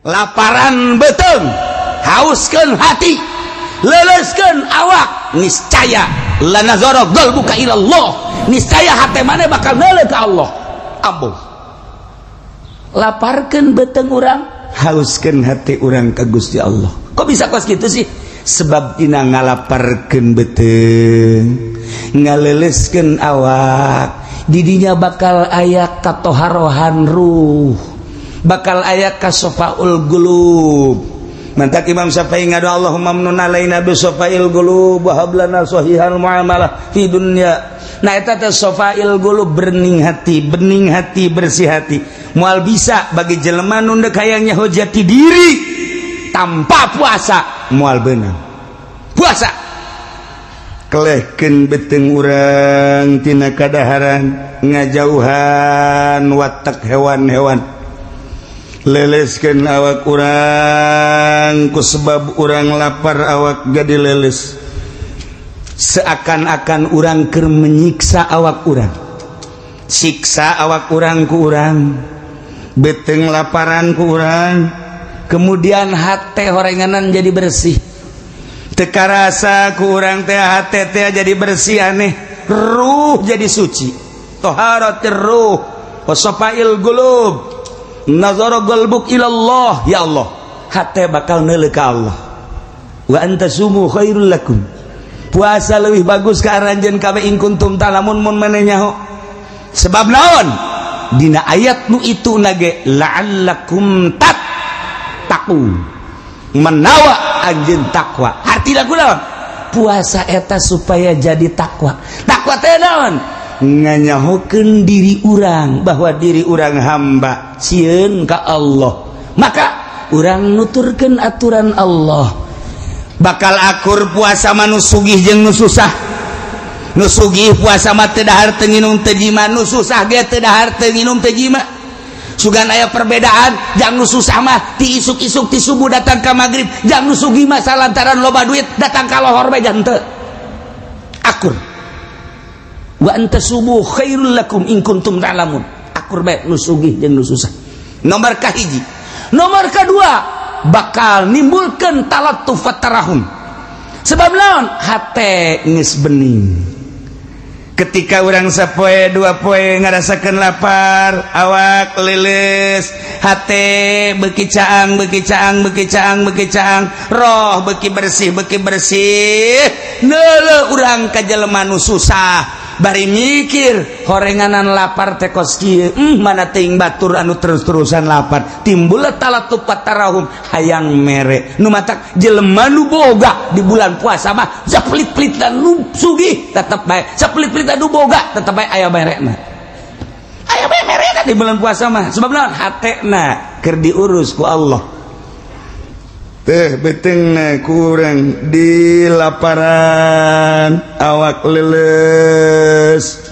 Laparan beuteung, hauskeun hati, leleskeun awak, niscaya lanazara qalbuka ila Allah, niscaya hate maneh bakal neuleuh ka Allah. Ambuh. Laparkeun beuteung urang, hauskeun hati urang ka Gusti Allah. Kok bisa kos kitu sih? Sebab dina ngalaparkeun beuteung, ngaleleskeun awak, didinya bakal aya katoharohan ruh, bakal aya kasofaul qulub. Mantak Imam Syafi'i ngadu Allahumma amnun alaina bi sofail qulub wa hab lana sahihal muamalah fi dunya. Nah eta teh sofail qulub, bening hati, bening hati, bersih hati. Moal bisa bagi jelema nu deuk hayang nyaho jati diri tanpa puasa, moal beunang. Puasa kelehkeun beuteung urang tina kadaharan, ngajauhan watak hewan-hewan, leleskeun awak urang ku sebab urang lapar awak jadi leles, seakan-akan urang keur menyiksa awak urang, siksa awak urang ku urang, beuteung laparan ku urang, kemudian hate horenganan jadi bersih, teu karasa ku urang teh hate teh jadi bersih, aneh, ruh jadi suci, toharatir ruh wa safail qulub, nazara qalbuk ila Allah, ya Allah, hate bakal neuleuh ka Allah. Wa antasumu khairul lakum, puasa leuwih bagus ka aranjeun kabeh in kuntum ta'lamun mun maneh nyaho. Sebab naon? Dina ayat nu itu nage la'allakum tattaqun, menawa anjeun takwa. Hartina kunaon? Puasa eta supaya jadi takwa. Takwa teh naon? Nganyahokeun diri urang bahwa diri urang hamba sieun ka Allah, maka urang nuturkeun aturan Allah. Bakal akur puasa mah nu sugih jeung nu susah. Nu sugih puasa mah teu dahar teu nginum teu jima, nu susah ge teu dahar teu nginum teu jima. Sugan aya perbedaan, jang nu susah mah ti isuk-isuk ti subuh datang ka magrib, jang nu sugih mah salantaran loba duit datang ka lohor bae teu. Akur. Wa antasumu khairul lakum in kuntum ta'lamun. Akur bae nu sugih jeung nu susah. Nomor kahiji. Nomor kedua, bakal nimbulkeun talattuf tarahum. Sebab naon? Hate geus bening. Ketika urang sapoe dua poe ngarasakeun lapar, awak leuleus, hate beuki caang, beuki caang, beuki caang, beuki caang, roh beuki bersih, beuki bersih. Neuleuh urang ka jelema nu susah, bari mikir horenganan lapar teh kos kieu, mana teuing batur anu terus-terusan lapar, timbul talattuf tarahum, hayang mere. Nu matak jelema nu boga di bulan puasa mah sapelit-pelit nu sugih tetep bae, sapelit-pelit nu boga tetep bae aya merena, aya bae merena di bulan puasa mah. Sebab naon? Hatena keur diurus ku Allah. Teh beuteungna kurang di laparan, awak leles,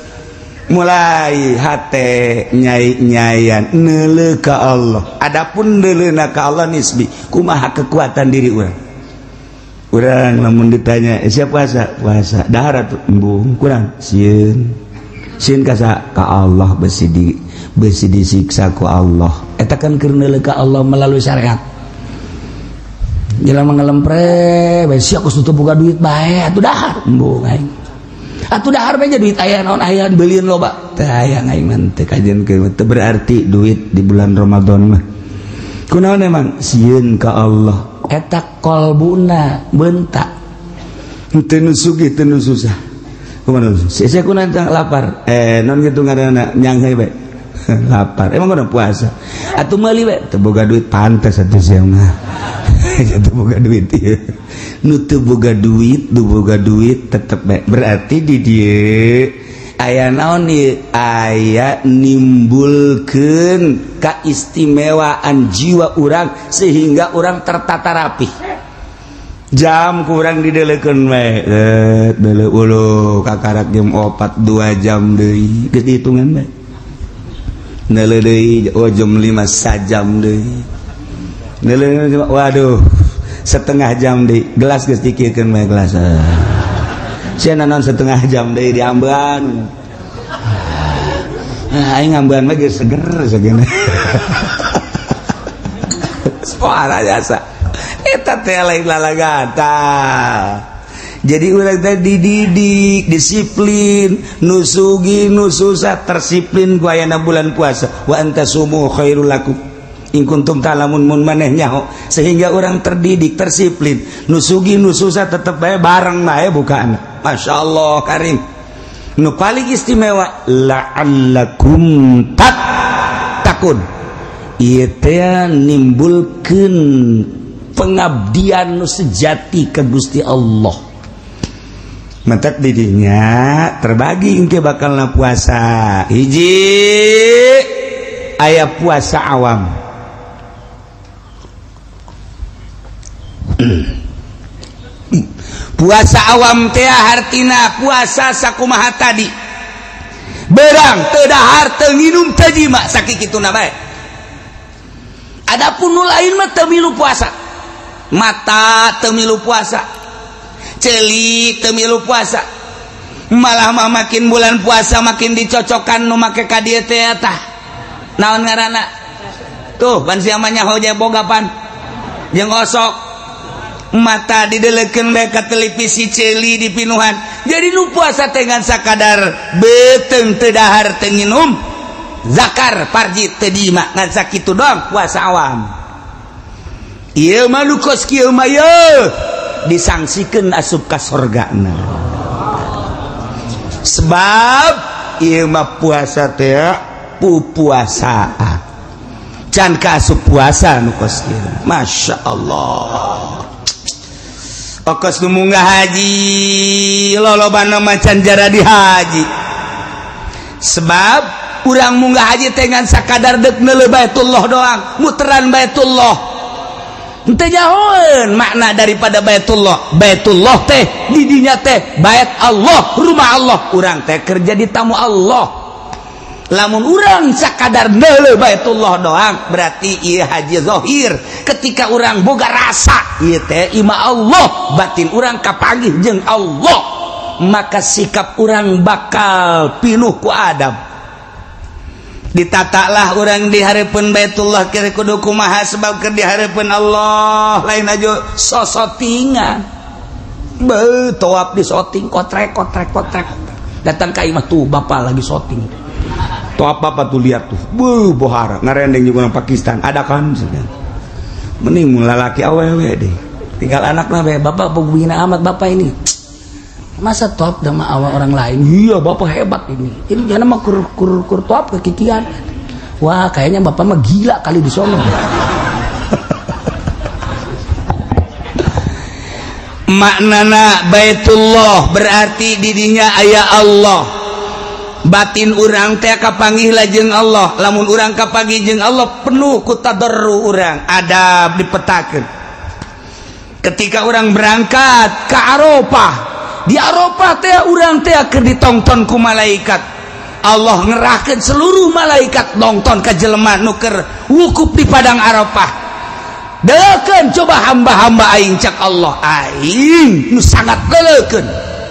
mulai hate nyai-nyayan neuleuh ka Allah. Adapun neuleuna ka Allah nisbi, kumaha kekuatan diri urang. Urang lamun ditanya, siap puasa? Puasa. Dahar atuh embung kurang sieun. Sieun ka saha? Ka Allah, besi disiksa ku Allah. Eta kan keur neuleuh ka Allah melalui syariat. Jelema ngelempre, bae sia geus teu boga duit bae atuh dahar embung aing. Atuh dahar bae duit aya naon aya beulieun loba. Teu aya aing mah teu kajeun teu berarti duit di bulan Ramadan mah. Kunaon emang sieun ka Allah. Eta kolbuna bentak. Teu nu sugih teu nu susah. Kumaha sia kunaon lapar? Non kitu ngaranna nyanghe bae. Lapar. Emang kudu puasa. Atuh meuli bae teu boga duit pantes atuh sia mah. Teu boga duit ieu. Nu teu boga duit, nu boga duit tetep bae. Berarti di dieu aya naon ieu? Aya nimbulkeun kaistimewaan jiwa urang sehingga urang tertata rapi. Jam kurang dideleukeun bae. Deuleu uluh kakarak jam 4 2 jam deui. Geus dihitungan bae. Neuleuh deui oh jam 5 sajam deui. Neuleuh waduh setengah jam deui. Gelas geus dikirkeun bae gelas. Sia naon setengah jam deui diambean. Aing ngambean mah geus seger segena. Suara jasa eta teh lain lalagata. Jadi urang teh dididik disiplin, nu sugih nu susah tersiplin ku ayana bulan puasa. Wa antasumu khairul lakum in kuntum ta'lamun, mun maneh nyaho, sehingga orang terdidik tersiplin, nu sugih nu susah tetep bae bareng bae bukaan. Masya Allah karim. Nu paling istimewa la'allakum tattaqun, ieu teh nimbulkeun pengabdian nu sejati ka Gusti Allah. Mentek didinya terbagi engke bakalna puasa. Hiji aya puasa awam. Puasa awam teh hartina puasa sakumaha tadi. Berang teu dahar teu nginum teu jima sakikituna bae. Adapun nu lain mah teu milu puasa. Mata teu milu puasa, ceuli teu milu puasa. Malah mah makin bulan puasa makin dicocokkan nu make ka dieu teh tah. Naon ngaranna? Tuh pan sia mah nyaho je boga pan. Jeung osok. Mata didelekeun bae ka televisi, ceuli dipinuhan. Jadi nu puasa teh ngan sakadar beuteung teu dahar teu nginum, zakar parji teu diima, ngan sakitu doang puasa awam. Ieu mah nu kos kieu mah yeuh disangsikeun asup ka sorgana. Sebab ieu mah puasa teh pupuasaan. Can ka asup puasa nu kos kieu. Masya Allah. Okos nu munggah haji lolobana macan jara di haji. Sebab urang munggah haji teh ngan sakadar deuk neuleuh Baitullah doang, muteran Baitullah. Henteu nyahoeun makna daripada Baitullah. Baitullah teh didinya teh bait Allah, rumah Allah. Urang teh kerja di tamu Allah. Lamun urang sakadar neuleuh Baitullah doang berarti ieu haji zahir. Ketika urang boga rasa ieu teh imah Allah, batin urang kapanggih jeung Allah, maka sikap urang bakal pinuh ku adab. Ditatalah urang di hareupeun Baitullah keur kudu kumaha, sebab keur di hareupeun Allah lain aja sosotingan. Beuh toap di soting kotrek kotrek kotrek. Datang ka imah tuh bapak lagi soting. Toap bapak tuh lihat tuh, beuh bohara ngarendeng juga orang Pakistan ada kan mending lalaki awewe deh, tinggal anakna bae bapak bugina amat bapak ini. Masa toap sama awak orang lain? Iya bapak hebat ini. Ini jangan mah kur kur kur toap kekikian. Wah kayaknya bapak mah gila kali di sono. Maknana Baitullah berarti didinya aya Allah. Batin urang teh kapanggih lajeng Allah. Lamun urang kapanggih jeung Allah penuh ku tadarru urang, adab dipetakeun. Ketika urang berangkat ke Arafah, di Arafah teh urang teh keur ditongton ku malaikat. Allah ngerahkeun seluruh malaikat nongton ka jelema nu keur wukuf di padang Arafah. Deukeun coba hamba-hamba aing cak Allah, aing nu sangat leulekeun.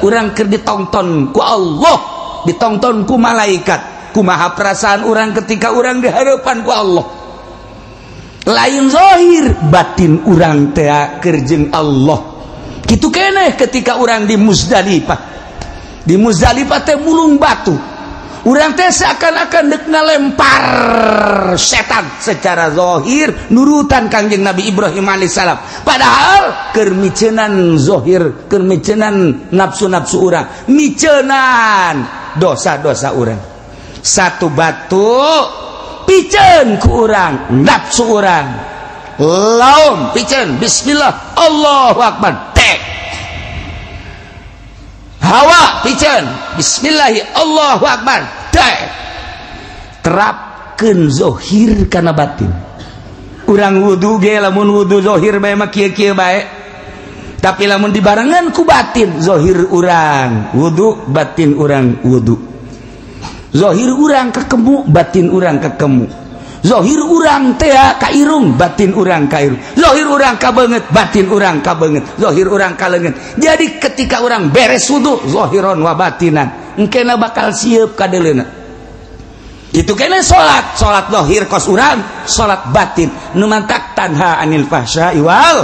Urang keur ditongton ku Allah, ditonton ku malaikat. Kumaha perasaan urang ketika urang di hadapan ku Allah? Lain zahir, batin urang teh keur jeung Allah. Kitu keneh ketika urang di Muzdalifah. Di Muzdalifah teh mulung batu. Urang teh seakan-akan dek ngalempar setan secara zahir nurutan Kangjeng Nabi Ibrahim alaihissalam. Padahal keur micenan zahir, keur micenan nafsu-nafsu urang, micenan dosa-dosa urang. Satu batu piceun ku urang, nafsu urang. Laum piceun, bismillah, Allahu akbar. Tek. Hawa piceun, bismillahi, Allahu akbar. Tek. Terapkeun zahir kana batin. Urang wudu ge lamun wudu zahir bae mah kieu-kieu bae. Tapi lamun dibarengan ku batin, zahir urang wudu, batin urang wudu. Zahir urang kekemu, batin urang kekemu. Zahir urang teh ka irung, batin urang ka irung. Zahir urang ka beungeut, batin urang ka beungeut. Zahir urang ka leungeun. Jadi ketika urang beres wudu, zahiron wa batinan, engkena bakal sieup ka deuleuna. Itu kene salat, salat zahir kos urang, salat batin nu mantak tanha anil fahsya wal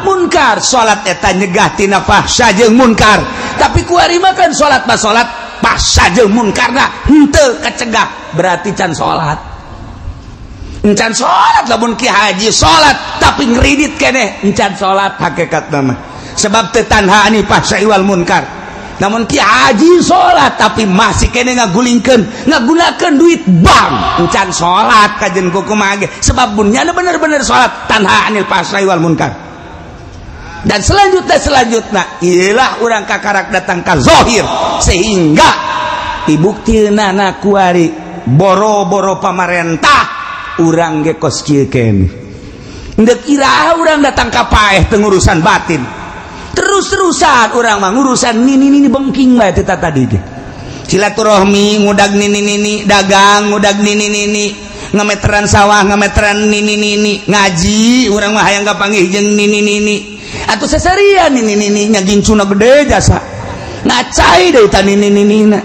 munkar. Salat eta nyegah tina fahsya jeung munkar. Tapi kuari mah kan salat mah salat fahsya jeung munkarna henteu kecegah, berarti can salat. Encan salat lamun ki haji salat tapi ngridit keneh encan salat hakikatna mah. Sebab teu tanha anil fahsya wal munkar. Namun ki haji salat tapi masih kene ngagulingkeun ngagunakeun duit bank encan salat kajen kumaha ge sebab bunnyana bener-bener salat tanha anil fahsya wal munkar. Dan selanjutnya ialah urang kakarak datang ka zahir sehingga dibuktina kuari boro-boro pamarentah urang ge kos kieu keneh. Ndek iraha urang datang ka paeh teu ngurusan batin. Terus-terusan orang mah ngurusan nini-nini bengking bae teh tadi ge. Silaturahmi ngudag nini-nini, dagang ngudag nini-nini, ngameteran sawah ngameteran nini-nini, ngaji urang mah hayang kapanggih jeung nini-nini. Atuh seserian nini-nini nya gincuna gede jasa. Ngacai deui ta nini-ninina.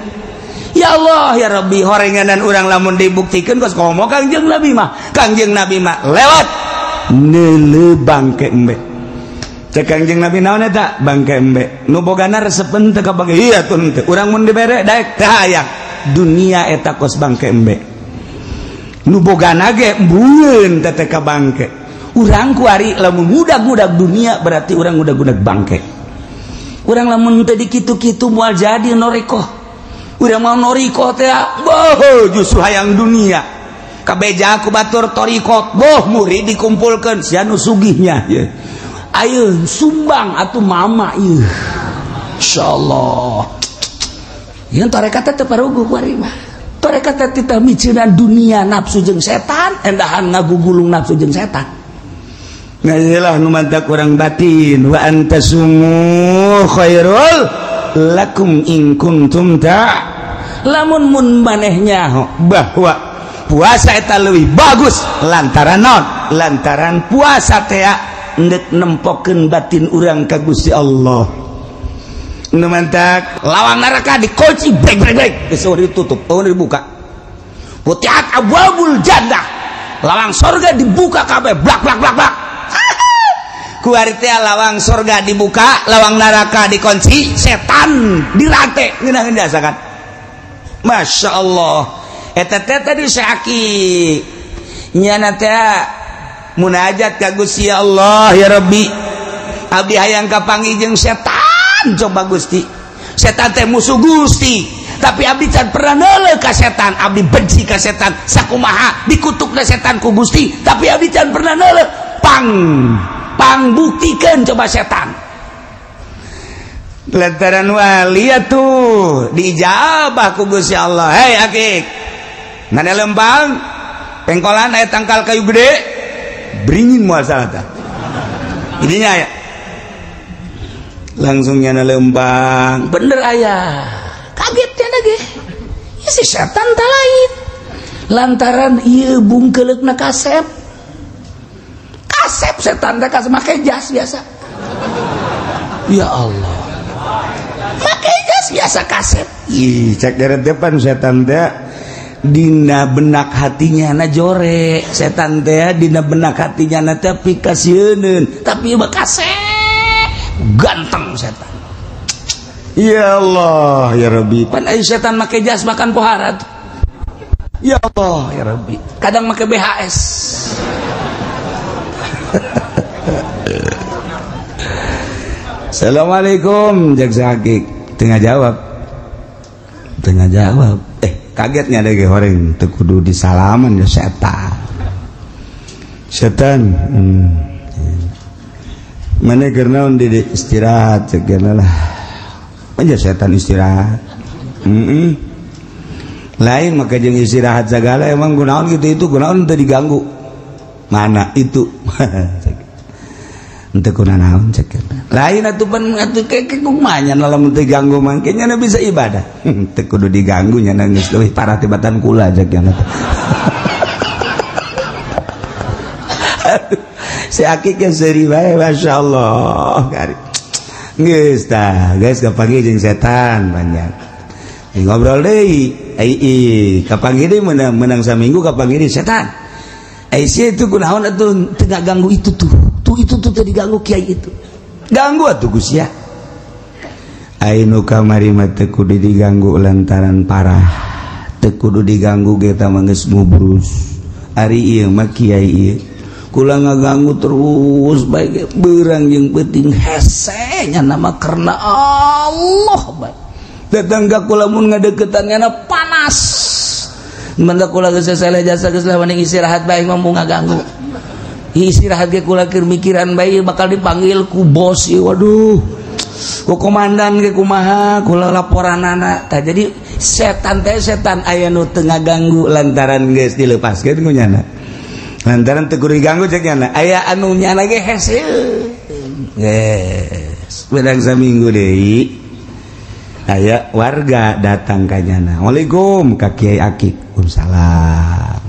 Ya Allah ya Rabbi horenganan urang lamun dibuktikeun kos komo Kangjeng Nabi mah. Kangjeng Nabi mah lewat neuleuh bangke embe. Cek Kangjeng Nabi naon eta bangke embe nu bogana resepen teu kabage iya tun teu urang mun dibere daek teu hayang dunia eta kos bangke embe nu bogana ge embueun teh teh ka bangke urang kuari lamun ngudag-ngudag dunia berarti urang ngudag-ngudag bangke urang lamun teu dikitu-kitu moal jadi norikoh urang mau norikoh teh boh justru hayang dunia kabeja ku batur torikot boh murid dikumpulkeun sia nu sugihnya ye. Ayo sumbang atuh mama ieu. Insyaallah. Ieu tarekat teh paruguh kuari mah. Tarekat teh titah miceunan dunia nafsu jeung setan, endahan ngagugulung nafsu jeung setan. Ngajilah nu mantak urang batin wa antasumu khairul lakum in kuntum ta. Lamun mun maneh nyaho bahwa puasa eta leuwih bagus lantaran naon? Lantaran puasa teh ndek nempokeun batin urang ka Gusti Allah. Nu mantak lawang neraka dikunci brek brek brek geus ditutup, eueuh dibuka. Futihat abwabul jannah. Lawang sorga dibuka kabeh blak blak blak blak. Kuari teh lawang sorga dibuka, lawang neraka dikunci, setan dirante ngeunaheun jasa kan. Masya Allah. Eta teh tadi saaki nyana teh munajat ka Gusti Allah ya Rabbi abdi hayang kapanggih jeung setan coba Gusti setan teh musuh Gusti tapi abdi can pernah neuleuh ka setan abdi benci ka setan sakumaha dikutukna setan ku Gusti tapi abdi can pernah neuleuh pang pang buktikeun coba setan lantaran wali atuh diijabah ku Gusti Allah. Hei akik ngana lempang pengkolan aya tangkal kayu gede beringin mual salah tah ininya ya langsung nyana lembang bener ayah kaget nyana ge ya si setan tak lain lantaran ieu bungkeuleukna kasep kasep setan teh kasep make jas biasa ya Allah make jas biasa kasep ih cek dari depan setan teh dina benak hatinya na jore setan teh dina benak hatinya na teh pikasieun tapi bekasep ganteng setan ya Allah ya Rabbi pan ai setan make jas makan pohara ya Allah ya Rabbi kadang make BHS. Assalamualaikum jaksa hakik tengah jawab kagetnya ada horeng teu kudu disalaman ya setan setan mana keur naon di istirahat ceuk lah aja setan istirahat lain maka jeung istirahat segala emang gunaon gitu itu gunaon teu diganggu mana itu henteu kunaon cek lain atuh pan atuh keke kumaha nya lamun teu ganggu mangke nya bisa ibadah teu kudu diganggu nya geus leuwih parah tibatan kula cek nya. Si akik ge seuri bae masyaallah geus tah geus kapanggih jeung setan banyak ngobrol deui. Ai kapanggih deui menang saminggu kapanggih deui setan. Ai sia itu kunaon atuh teu ganggu itu tuh. Tuh itu tuh teu diganggu kiai itu. Ganggu atuh Gus ya. Ai nu kamari mah teu kudu diganggu lantaran parah. Teu kudu diganggu ge tah mah geus mubrus. Ari ieu mah kiai ieu kula ngaganggu terus bae beurang jeung peuting hese nya nama karena Allah bae. Tetangga kula mun ngadeukeutan nyana panas. Manda kula geus seleh jasa geus lah mending istirahat bae mah mun ngaganggu. Istirahat ge kula keur mikiran bae bakal dipanggil ku bos ieu waduh. Ku komandan ge kumaha kula laporanana. Tah jadi setan teh setan aya nu teu ngaganggu lantaran geus dilepaskeun ku nyana. Lantaran teu kudu diganggu cek nyana. Aya anu nyana ge hese. Geus bedang saminggu deui. Aya warga datang ka nyana. Waalaikum ka Kiai Akik. Waalaikumsalam.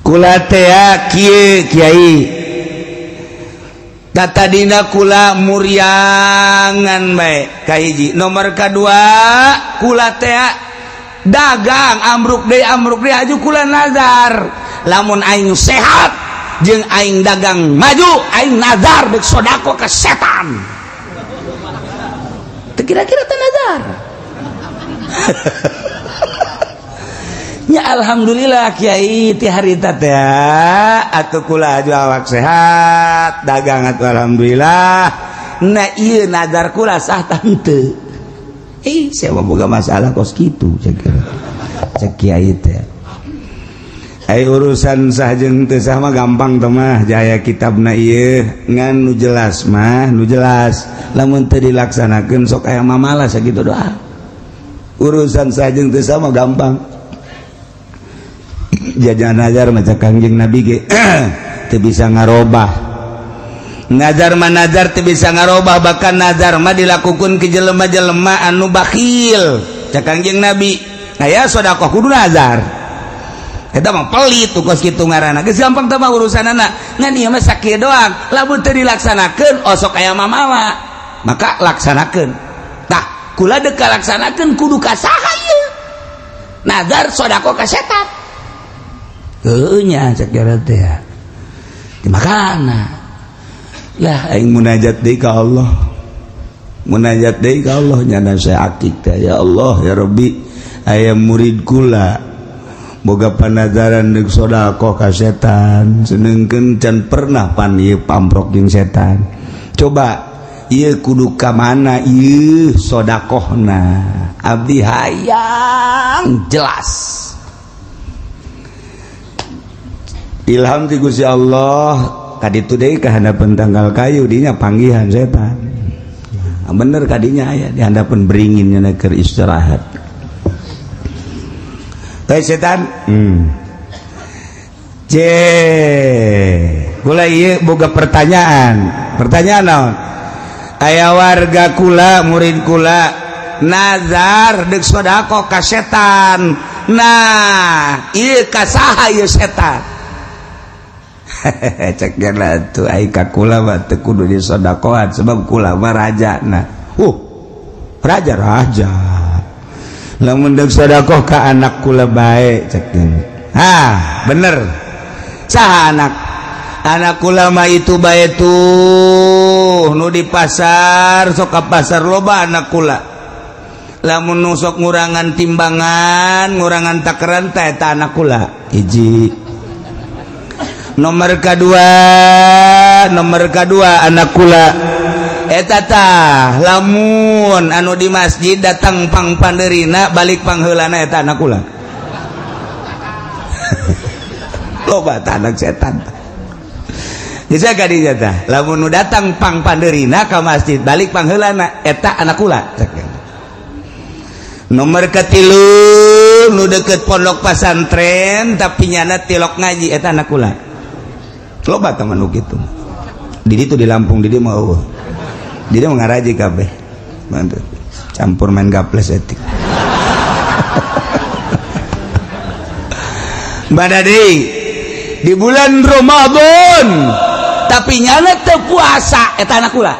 Kula teh kieu Kiai. Tatadina kula muriangan bae kahiji. Nomor kadua kula teh dagang ambruk deui aju kula nazar. Lamun aing sehat jeung aing dagang maju aing nazar deuk sedekah ka setan. Kira-kira teh nazar. Ya alhamdulillah kiai ti harita teh atuh kula aju awak sehat dagang atuh alhamdulillah. Nah ieu nazar kula sah tah henteu. Ih sia mah boga masalah kos kitu cek cek kiai teh. Ai urusan sah jeung teu sah mah gampang teh mah jaya kitabna ieu ngan nu jelas mah nu jelas lamun teu dilaksanakeun sok aya mamalah sakitu doa. Urusan sah jeung teu sah mah gampang. Jajan nazar maca Kangjeng Nabi ge teu bisa ngarobah. Nazar mah nazar teu bisa ngarobah bahkan nazar mah dilakukeun ke jelema-jelema anu bakhil. Cak Kangjeng Nabi, aya sedekah kudu nazar. Eta mah pelit tuh kos kitu ngaranna. Geus gampang teh mah urusanana. Ngan ieu mah sakieu doang. Lamun teu dilaksanakeun osok aya mamawa. Maka laksanakeun. Tah, kula deuk kalaksanakeun kudu ka saha ieu? Nazar sedekah ka setan. Heueuh nya cek teh. Dimakana. Lah aing munajat deui ka Allah. Munajat deui ka Allah nyana saya akik teh ya Allah ya Rabbi aya murid kula boga panazaran deuk sedekah ka setan senengkeun can pernah pan ieu pamprok jeung setan. Coba ieu kudu ka mana ieu sedekahna? Abdi hayang jelas. Ilham ti Gusti Allah kaditu deui ka handapeun tanggal kayu dinya panggihan setan. Nah, bener kadinya aya di handapeun beringin nya keur istirahat. Hei setan, C, kula ieu boga pertanyaan. Pertanyaan naon? Aya warga kula, murid kula nazar deuk sedekah ka setan. Nah, ieu ka saha ieu setan? Cek geuna atuh ai ka kula mah teu kudu disodakohan sebab kula mah rajana. Raja-raja. Lamun deuk sedekah ka anak kula bae cek geuna. Hah, bener. Saha anak? Anak kula mah itu bae tuh nu di pasar, sok ka pasar loba anak kula. Lamun nu sok ngurangan timbangan, ngurangan takaran teh eta anak kula. Hiji. Nomor kedua anak kula eta tah lamun anu di masjid datang pang panderina balik pangheulana eta anak kula. Loba tah anak setan. Bisa ka dinya tah lamun nu datang pang panderina ka masjid balik pangheulana eta anak kula. Nomor katilu nu deket pondok pasantren tapi nyana tilok ngaji eta anak kula. Loba teman nu kitu. Di ditu di Lampung di dieu mah eueuh. Di dieu mah ngaraji kabeh. Mantap. Campur main gaples etik. Badadi di bulan Ramadan tapi nyana teu puasa eta anak kula.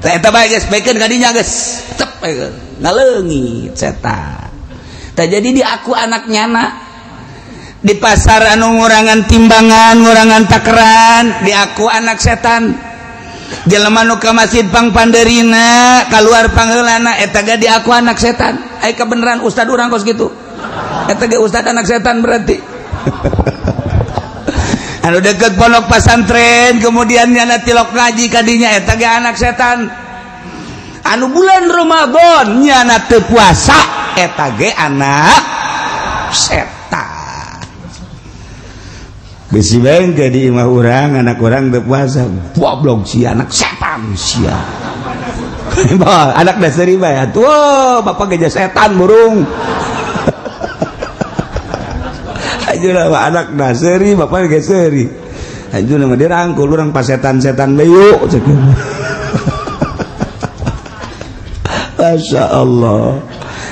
Tah eta bae geus bekeun ka dinya geus. Tep ngaleungit setan. Tah jadi diaku anak nyana di pasar anu ngurangan timbangan, ngurangan takeran, diaku anak setan. Jelema nu ka masjid pangpanderina, kaluar pangheulana eta ge diaku anak setan. Ai kabeneran ustad urang kos kitu. Eta ge ustad anak setan berarti. Anu deket pondok pasantren kemudian nyana tilok ngaji kadinya eta ge anak setan. Anu bulan Ramadan nyana teu puasa eta ge anak setan. Bisi bae jadi imah urang anak urang teu puasa, goblok si anak setan sia. Anak dasari bae atuh, bapak ge setan burung. Aja lah anak dasari bapak ge seuri. Aja mah dirangkul urang pasetan-setan bae yuk. Masya Allah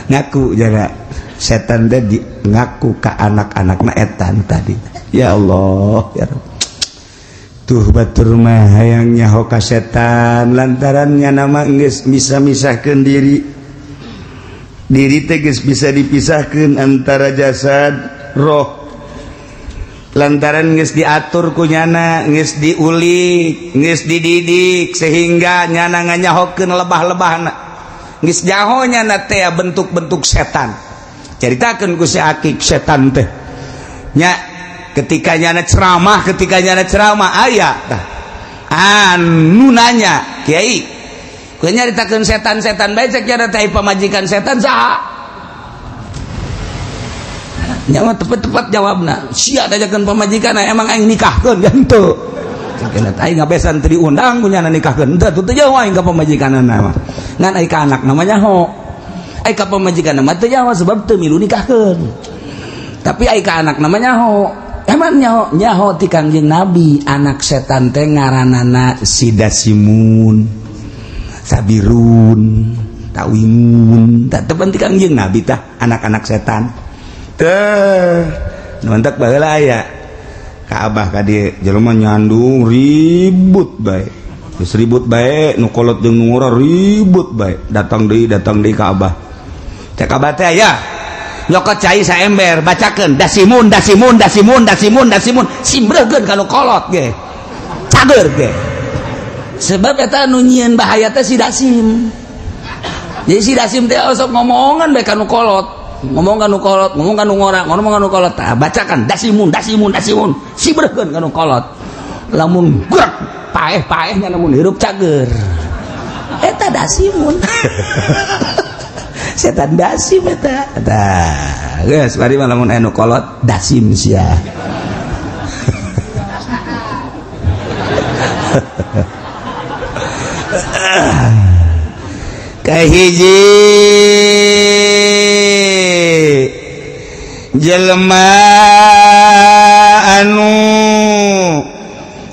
ngaku jaga setan teh di ngaku ke anak-anakna etan tadi. Ya Allah ya Rabb. Tuh batur mah hayang nyaho ka setan lantaran nyana mah geus bisa misahkeun diri. Diri teh geus bisa dipisahkeun antara jasad roh. Lantaran geus diatur ku nyana, geus diulik, geus dididik sehingga nyana nganyahokeun lebah-lebahna. Geus jaho nyana teh bentuk-bentuk setan. Caritakeun ku si Akik setan teh. Nya ketika nyana ceramah, aya tah. Anu nanya, "Kiai, ku nyaritakeun setan-setan bae cek nyana teh pamajikan setan saha?" Nya mah tepat-tepat jawabna. Sia dajakeun pamajikan emang aing nikahkeun ya henteu. Cek aing ngabesan teu diundang ku nyana nikahkeun. Henteu teu jauh aing ka pamajikanna mah. Ngan aing ka anak namanya ho. Aing ka pamajikan mah teu jauh sebab teu milu nikahkeun. Tapi aing ka anak namanya ho. Emang nyaho nyaho ti Kangjeng Nabi anak setan teh ngaranana Sidasimun, Sabirun, Tawingun. Tah teu ti Kangjeng Nabi tah anak-anak setan. Teh nu mantak baheula aya ka abah ka dieu jelema nyandung ribut bae. Geus ribut bae nu kolot jeung nu ngora ribut bae. Datang deui ka abah. Cek abah teh aya nyokot cai saember bacakeun dasimun dasimun dasimun dasimun dasimun simbreukeun ka nu kolot ge. Cager ge. Sebab eta nu nyieun bahaya teh si dasim. Jadi si dasim teh osok ngomongan bae ka nu kolot. Ngomong ka nu kolot, ngomong ka nu ngora, ngomong ka nu kolot. Tah bacakan dasimun dasimun dasimun simbreukeun ka nu kolot. Lamun gerak paeh-paehnya lamun hirup cager. Eta dasimun. Setan dasim eta. Tah, geus bari mah lamun anu kolot dasim sia. Kahiji jelema anu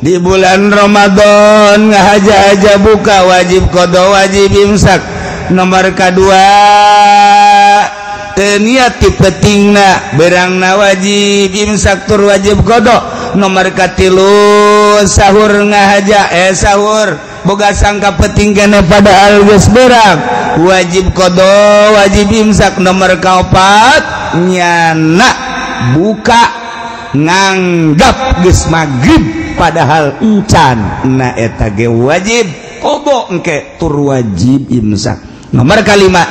di bulan Ramadan ngahaja-haja buka wajib qada wajib imsak. Nomor kedua teu niat ti pentingna berangna wajib imsak tur wajib qada. Nomor katilu sahur ngahaja sahur boga sangka penting kene padahal geus berang wajib qada wajib imsak. Nomor kaopat nyana buka nganggap geus magrib padahal encan na eta ge wajib qada engke tur wajib imsak. Nomor kalima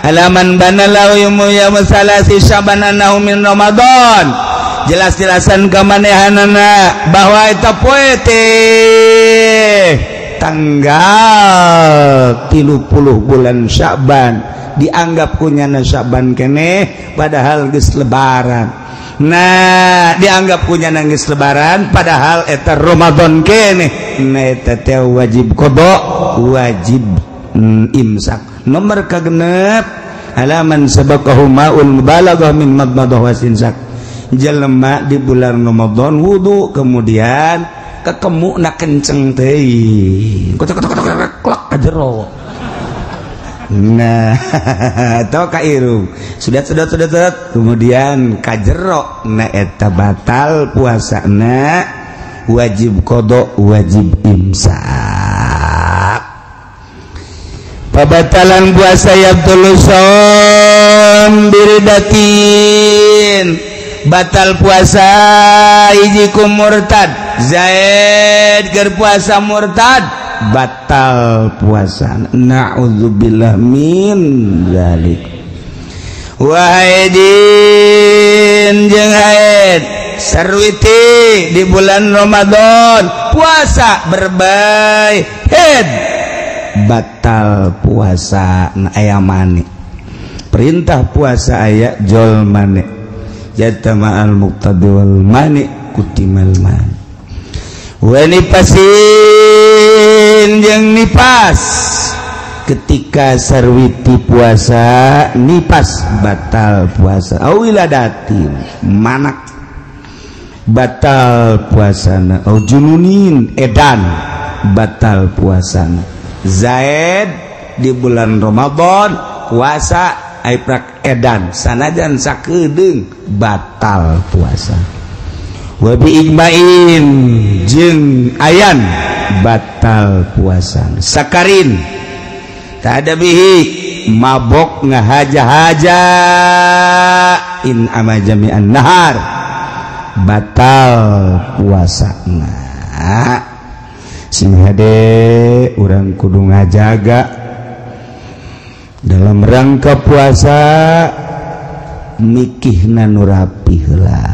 alaman banalau ya masalasi syaban annahu min Ramadan. Jelas-jelasan kamanehanana bahwa eta poe teh tanggal 30 bulan Sya'ban dianggap kunyana Sya'ban keneh padahal geus lebaran. Nah dianggap kunyana geus lebaran padahal eta Ramadan keneh. Nah eta teh wajib qada wajib imsak. Nomor kagenep alaman sabaqahu ma'ul mubalaghah min madmadah wa sinsak. Jelema di bulan Ramadan wudu kemudian ketemu na kenceng teuing kocok kocok klak ka jero. Nah atau ka irung sudah kemudian ka jero na eta batal puasana wajib qada wajib imsak. Pabatalan puasa yabtulu shaum biridatin, batal puasa hiji ku murtad. Zaid keur puasa murtad, batal puasa. Na'udzubillah min zalik. Wa haidin jeung haid sarwiti di bulan Ramadan puasa berbai haid, batal puasa. Aya mane perintah puasa aya jol mane jatama al muqtadi wal mani kutimal mani. Wa nipasin jeung nipas, ketika sarwiti puasa nipas batal puasa. Awiladatin manak batal puasana. Au jununin edan batal puasana. Zaid di bulan Ramadan puasa aiprak edan sanajan sakedeung batal puasa. Wa bi ijma'in jeung ayan batal puasa. Sakarin tak ada bihi mabok ngahaja-haja in ama jami'an nahar batal puasa. Nah, sing hade urang kudu ngajaga dalam rangka puasa mikihna nu rapi heula.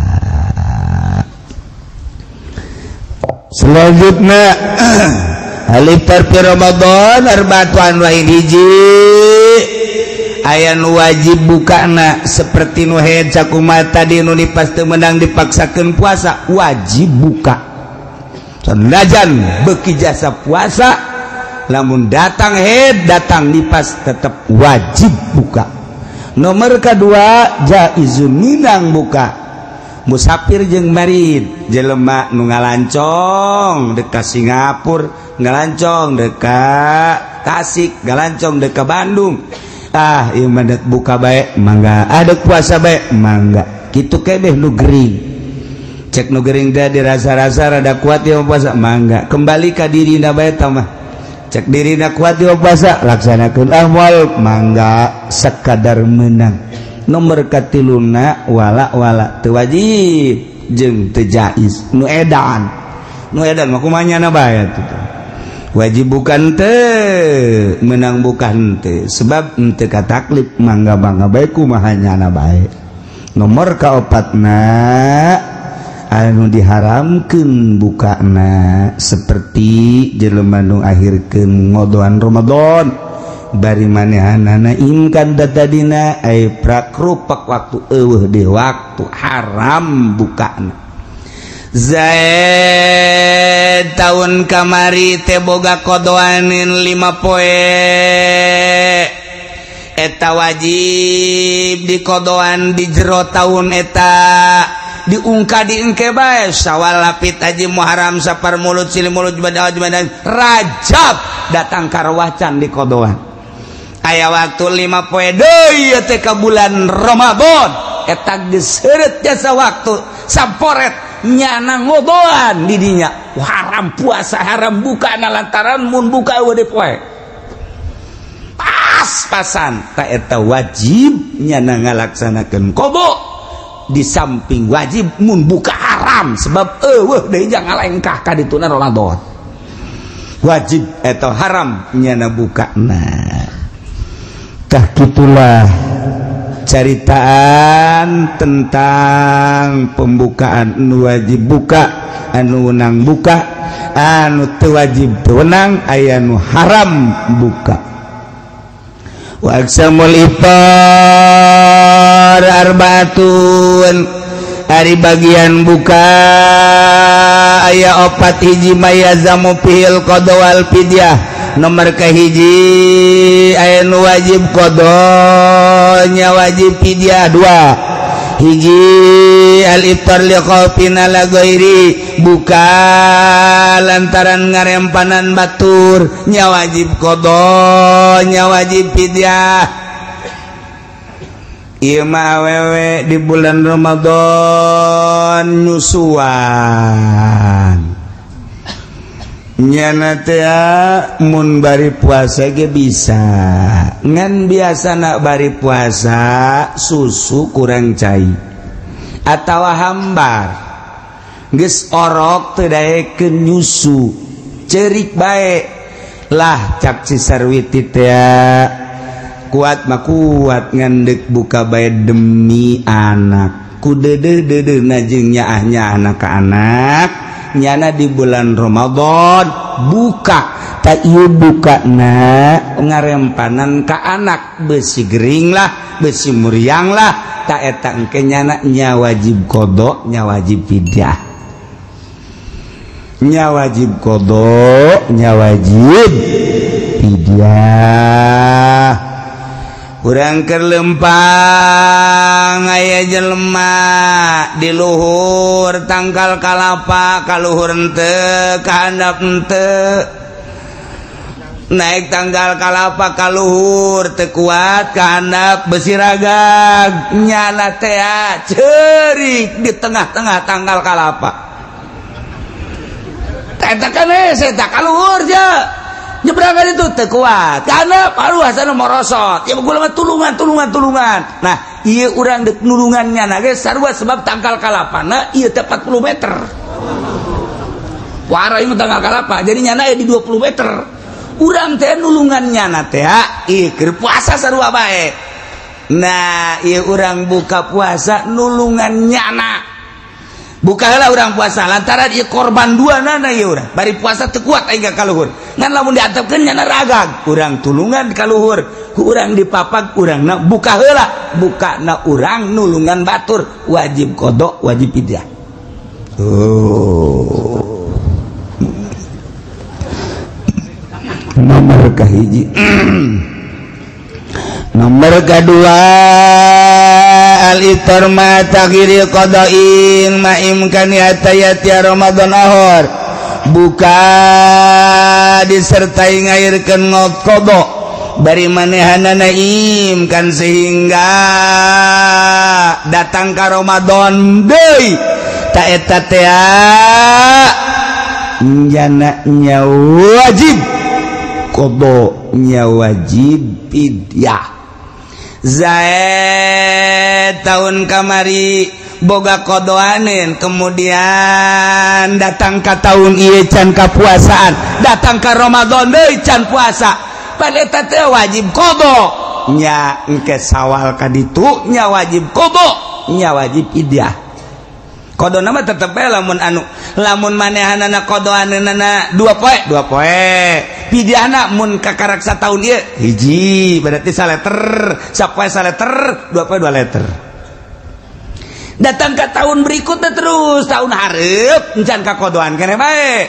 Selanjutnya aliftar fi Ramadan arba'atu anwa'in, hiji aya nu wajib bukana seperti nu haid sakumaha tadi nu nipas teu meunang dipaksakeun puasa wajib buka. Sanajan beuki jasa puasa lamun datang haid datang nipas tetap wajib buka. Nomor kedua jaizun minang buka. Musafir jeung marid jelema nu ngalancong deka Singapura, ngalancong deka Tasik, ngalancong deka Bandung. Ah ieu mah dek buka bae mangga, ah dek puasa bae mangga. Kitu kebeh nu gering. Cek nu gering da dirasa-rasa rada kuat ieu puasa mangga. Kembali ka dirina bae tah mah. Cek dirina kuat ieu puasa laksanakeun ah moal mangga sakadar meunang. Nomor katiluna wala-wala teu wajib jeung teu jaiz nu edan. Nu edan mah kumaha nyana bae atuh. Wajib bukan teu, meunang bukan teu, sebab teu kataklif mangga-mangga bae kumaha nyana bae. Nomor kaopatna anu diharamkeun bukana seperti jelema nu akhirkeun ngodoan Ramadan bari manehanana ingkan datadina ai prakrupak waktu eueuh di waktu haram bukana. Zaid tahun kamari teh boga kodoanin 5 poe eta wajib dikodoan di jero tahun eta diungka diengke bae Sawal Lapit Haji Muharram Sapar Mulut Silih Mulut Jumadil Jumadil Rajab datang karwacan di kodoan aya waktu 5 poe deui teh ka bulan Ramadan eta geus seureut jasa waktu samporet nyana ngodoan di dinya haram puasa haram buka na lantaran mun buka eueuh deui poe pas-pasan ta eta wajib nyana ngalaksanakeun qada di samping wajib mun buka haram sebab eueuh deui jangan ngalengkah ka dituna Ramadan wajib atau haram nyana buka. Nah tah kitulah caritaan tentang pembukaan anu wajib buka anu wenang buka anu teu wajib teu wenang aya nu haram buka. Wa aqsamul iftar arbaatun, ari bagian buka aya opat hiji mayazamu fihil qada wal fidyah. Nomor kahiji aya nu wajib qadanya wajib fidyah dua hiji al iftar li khaufin ala ghairi buka lantaran ngarempanan batur nya wajib qada nya wajib fidyah. Ieu mah awewe di bulan Ramadan nyusuan Nyana teh mun bari puasa ge bisa. Ngan biasa nak bari puasa susu kurang cai atawa hambar. Geus orok teu daekeun nyusu, cerik bae. Lah cak si Sarwiti teh kuat mah kuat ngan deuk buka bae demi anak. Ku deudeuh-deudeuhna jeung nyaah-nyaahna ka anak. Nyana di bulan Ramadan buka tak ieu bukana ngarempanan ka anak besi gering lah besi muriang lah tak eta engke nyana nya wajib qada nya wajib fidyah nya wajib qada nya wajib fidyah. Urang keur lempang aya jelema di luhur tangkal kalapa ka luhur henteu ka handap henteu naik tanggal kalapa ka luhur teu kuat ka handap besi ragag nyana teh ceurik di tengah-tengah tanggal kalapa eta kan hese tah ka luhur je nyeberangan itu teu kuat karena paru hasana morosot ya gula mah tulungan tulungan tulungan. Nah ieu urang deuk nulungannya na ge sarua sebab tangkal kalapana ieu teh 40 meter wara ieu tangkal kalapa jadi nyana di 20 meter urang teh nulungan nyana teh ieu keur puasa sarua bae. Nah ieu urang buka puasa nulungan nyana buka heula urang puasa lantaran ieu korban dua nana ieu urang bari puasa teu kuat aing ka luhur ngan lamun diantepkeun nyana ragag urang tulungan ka luhur ku urang dipapag urangna buka heula bukana urang nulungan batur wajib qada wajib fidyah. Oh nomor kahiji. Nomor kedua al-iftar ma taghiri qada'in ma imkani atayati Ramadan ahor buka disertai ngairkeun qada bari manehanana imkan sehingga datang ka Ramadan deui ta eta teh jana nya wajib qada nya wajib fidyah. Zaid tahun kamari boga kodoanin kemudian datang ke tahun ieu can kapuasaan datang ke Ramadan deui can puasa pan eta teh wajib qada nya engke sawal ka ditu nya wajib qada nya wajib fidyah. Qadona mah tetep bae lamun anu lamun manehanana qadoanana 2 poe 2 poe fidyahna mun kakarak sataun ieu hiji berarti saleter sapoe saleter 2 poe 2 leter datang ke tahun berikutnya terus tahun hareup encan ka qadoan keneh bae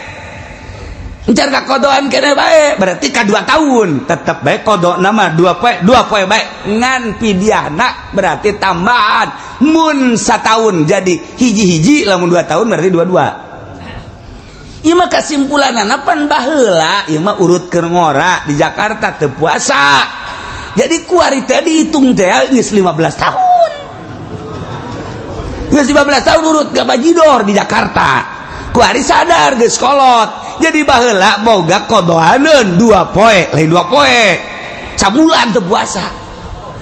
encan ka qadoan keneh bae berarti ka 2 tahun tetep bae qadona mah 2 poe 2 poe bae ngan fidyahna berarti tambahan mun satahun jadi hiji-hiji lamun 2 tahun berarti 22. Ieu mah kasimpulanana pan baheula ieu mah urut keur ngora di Jakarta teu puasa. Jadi kuari teh dihitung teh geus 15 tahun. Geus 15 tahun urut ka bajidor di Jakarta. Kuari sadar geus kolot. Jadi baheula boga kodoaneun 2 poe, lain 2 poe. Sabulan teu puasa.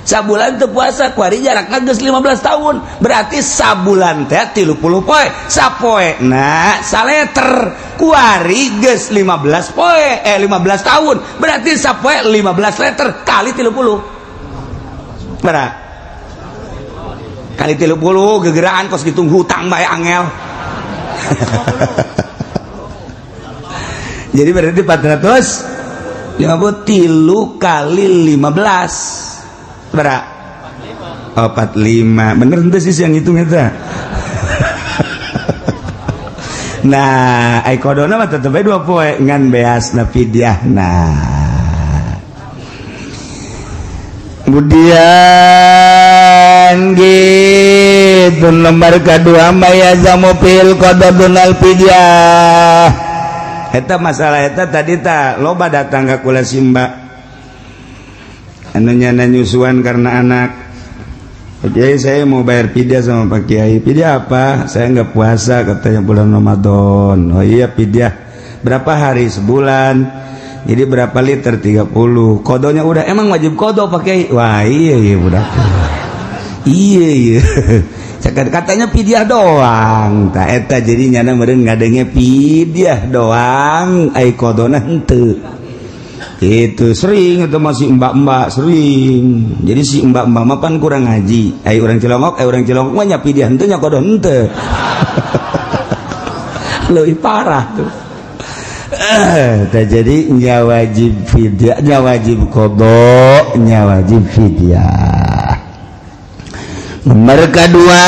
Sabulan teu puasa kuari jarakna geus 15 tahun berarti sabulan teh 30 poe sapoe na saleter kuari geus 15 poe 15 tahun berarti sapoe 15 liter kali 30 berapa kali 30 gegeraan kos gitu hutang bae angel. Jadi berarti 450 tilu kali 15 berapa? Oh, 45. Bener ente sih yang hitung eta. Nah, ai qadona mah tetep bae 2 poe ngan beasna fidyahna. Kemudian gitu nomor kedua mayazamu fil qada dunal fidyah. Eta masalah eta tadi ta loba datang ka kula simba. Anu nyana nyusuan karena anak. Pak Kiai saya mau bayar fidyah sama Pak Kiai. Fidyah apa? Saya nggak puasa katanya bulan Ramadan. Oh iya fidyah. Berapa hari? Sebulan. Jadi berapa liter? 30. Kodonya udah. Emang wajib kodo pakai? Wah iya iya udah. Iya iya. Katanya fidyah doang. Ta eta jadi nyana meureun ngadenge fidyah doang, ai kodona henteu. Itu sering itu masih mbak-mbak sering. Jadi si mbak-mbak mah pan kurang ngaji. Ai urang Cilongok mah nya fidyah henteu nya kodo henteu. Leuwih parah tuh. Jadi nya wajib fidyah, nya wajib qada, nya wajib fidyah. Nomor kedua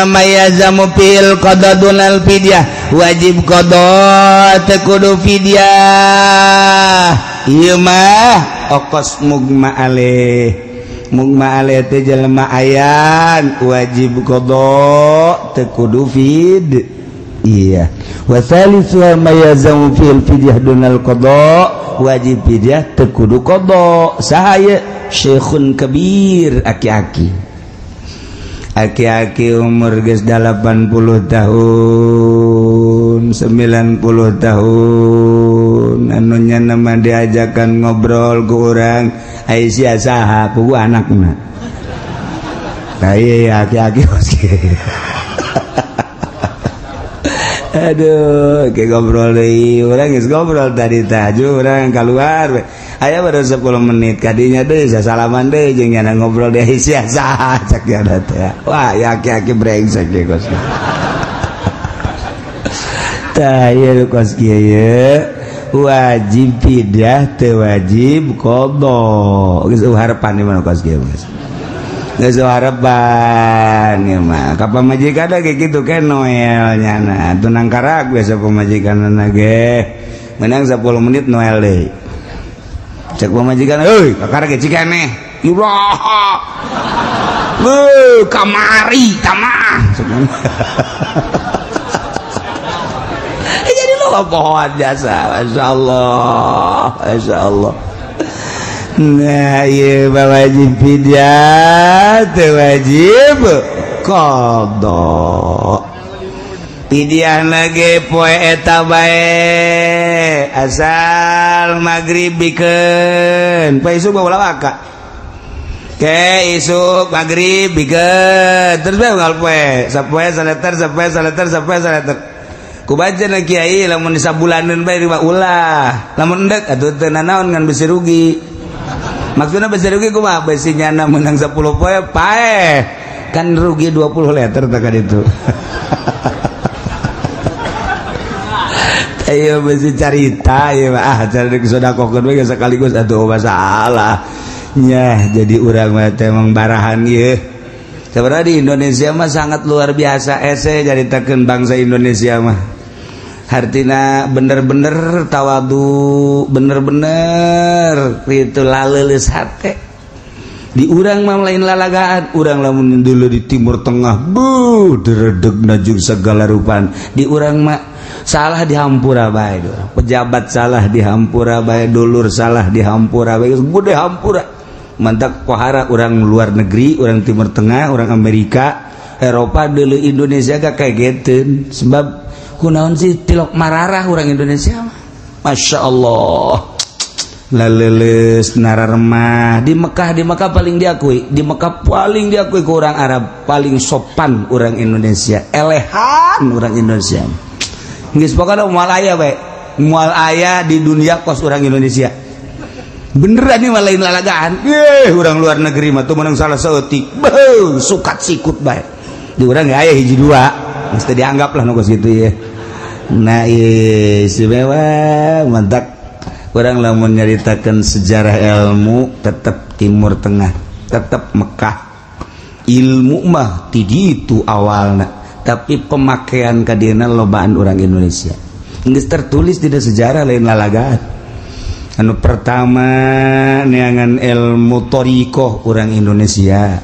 mayazamu fil qada dunal fidyah, wajib qada teu kudu fidyah. Ieu mah okos mugma aleh. Mugma aleh teh jelema ayan wajib qada teu kudu fid. Iya. Wa thalithuha mayazamu fil fidyah dunal qada, wajib fidyah teu kudu qada. Saha ieu? Syekhun kabir, aki-aki. Aki-aki umur geus 80 tahun, 90 tahun, anu nya mah diajakan ngobrol ku urang, ai sia saha puguh anakna. Tah ieu aki-aki Aduh, kayak ngobrol deui, urang geus ngobrol tadi taju urang keluar. Aya baru 10 menit kadinya deui salaman deui jeung nyana ngobrol deui sia saha cak nyana teh. Wah, ya aki-aki brengsek ge kos. Tah ieu kos kieu ye. Wajib fidyah teu wajib qada. Geus harapan di mana kos kieu geus. Geus harapan ya mah. Ka pamajikan ge kitu ke Noel nyana. Tunang karak biasa pamajikanna ge. Menang 10 menit Noel deui. Cek pamajikan, "Euy, kakara ge cikeneh." Iraha. Leuh, kamari tamah. Jadi lo pohon jasa, masyaallah, masyaallah. Nah, ieu wajib fidyah, teu wajib qada. Fidyah lagi poe eta bae, asal magrib bikeun. Poe isuk bawa lawaka. Ke isuk magrib bikeun, terus bae unggal poe, sapoe saleter, sapoe saleter, sapoe saleter. Ku baca na kiai lamun sabulaneun bae riba ulah. Lamun endek atuh teu nanaon ngan besi rugi. Maksudna besi rugi kumaha? Besi nyana menang 10 poe paeh. Kan rugi 20 liter tah ka ditu. Ayo besi carita ieu mah ah cari sodakohkeun we sekaligus atuh masalah. Nyah jadi urang mah teh emang barahan ieu. Sebenarnya di Indonesia mah sangat luar biasa ese caritakeun bangsa Indonesia mah. Hartina bener-bener tawadu, bener-bener itu laleuleus hate. Di urang mah lain lalagaan, urang lamun dulu di Timur Tengah, buh deredegna jeung segala rupan. Di urang mah salah dihampura bae, pejabat salah dihampura bae, dulur salah dihampura bae, gede hampura. Mantak pohara urang luar negeri, urang Timur Tengah, urang Amerika, Eropa dulu Indonesia gak kageteun sebab kunaon sih tilok mararah urang Indonesia mah. Masya Allah. Laleles nararemah di Mekah paling diakui, di Mekah paling diakui ke orang Arab, paling sopan orang Indonesia, elehan orang Indonesia. Geus pokona moal aya bae, moal aya di dunia kos orang Indonesia. Beneran nih lain lalagaan. Orang luar negeri mah tuh menang salah saeutik. Beuh, sukat sikut bae. Di urang aya hiji dua, mesti dianggap lah nu kos kitu ye. Nah, istimewa mantap. Orang lamun nyaritakan sejarah ilmu tetap Timur Tengah, tetap Mekah. Ilmu mah ti ditu awalna, tapi pemakaian kadieuna lobaan orang Indonesia. Geus tertulis di sejarah lain lalagaan. Anu pertama neangan ilmu thariqah orang Indonesia.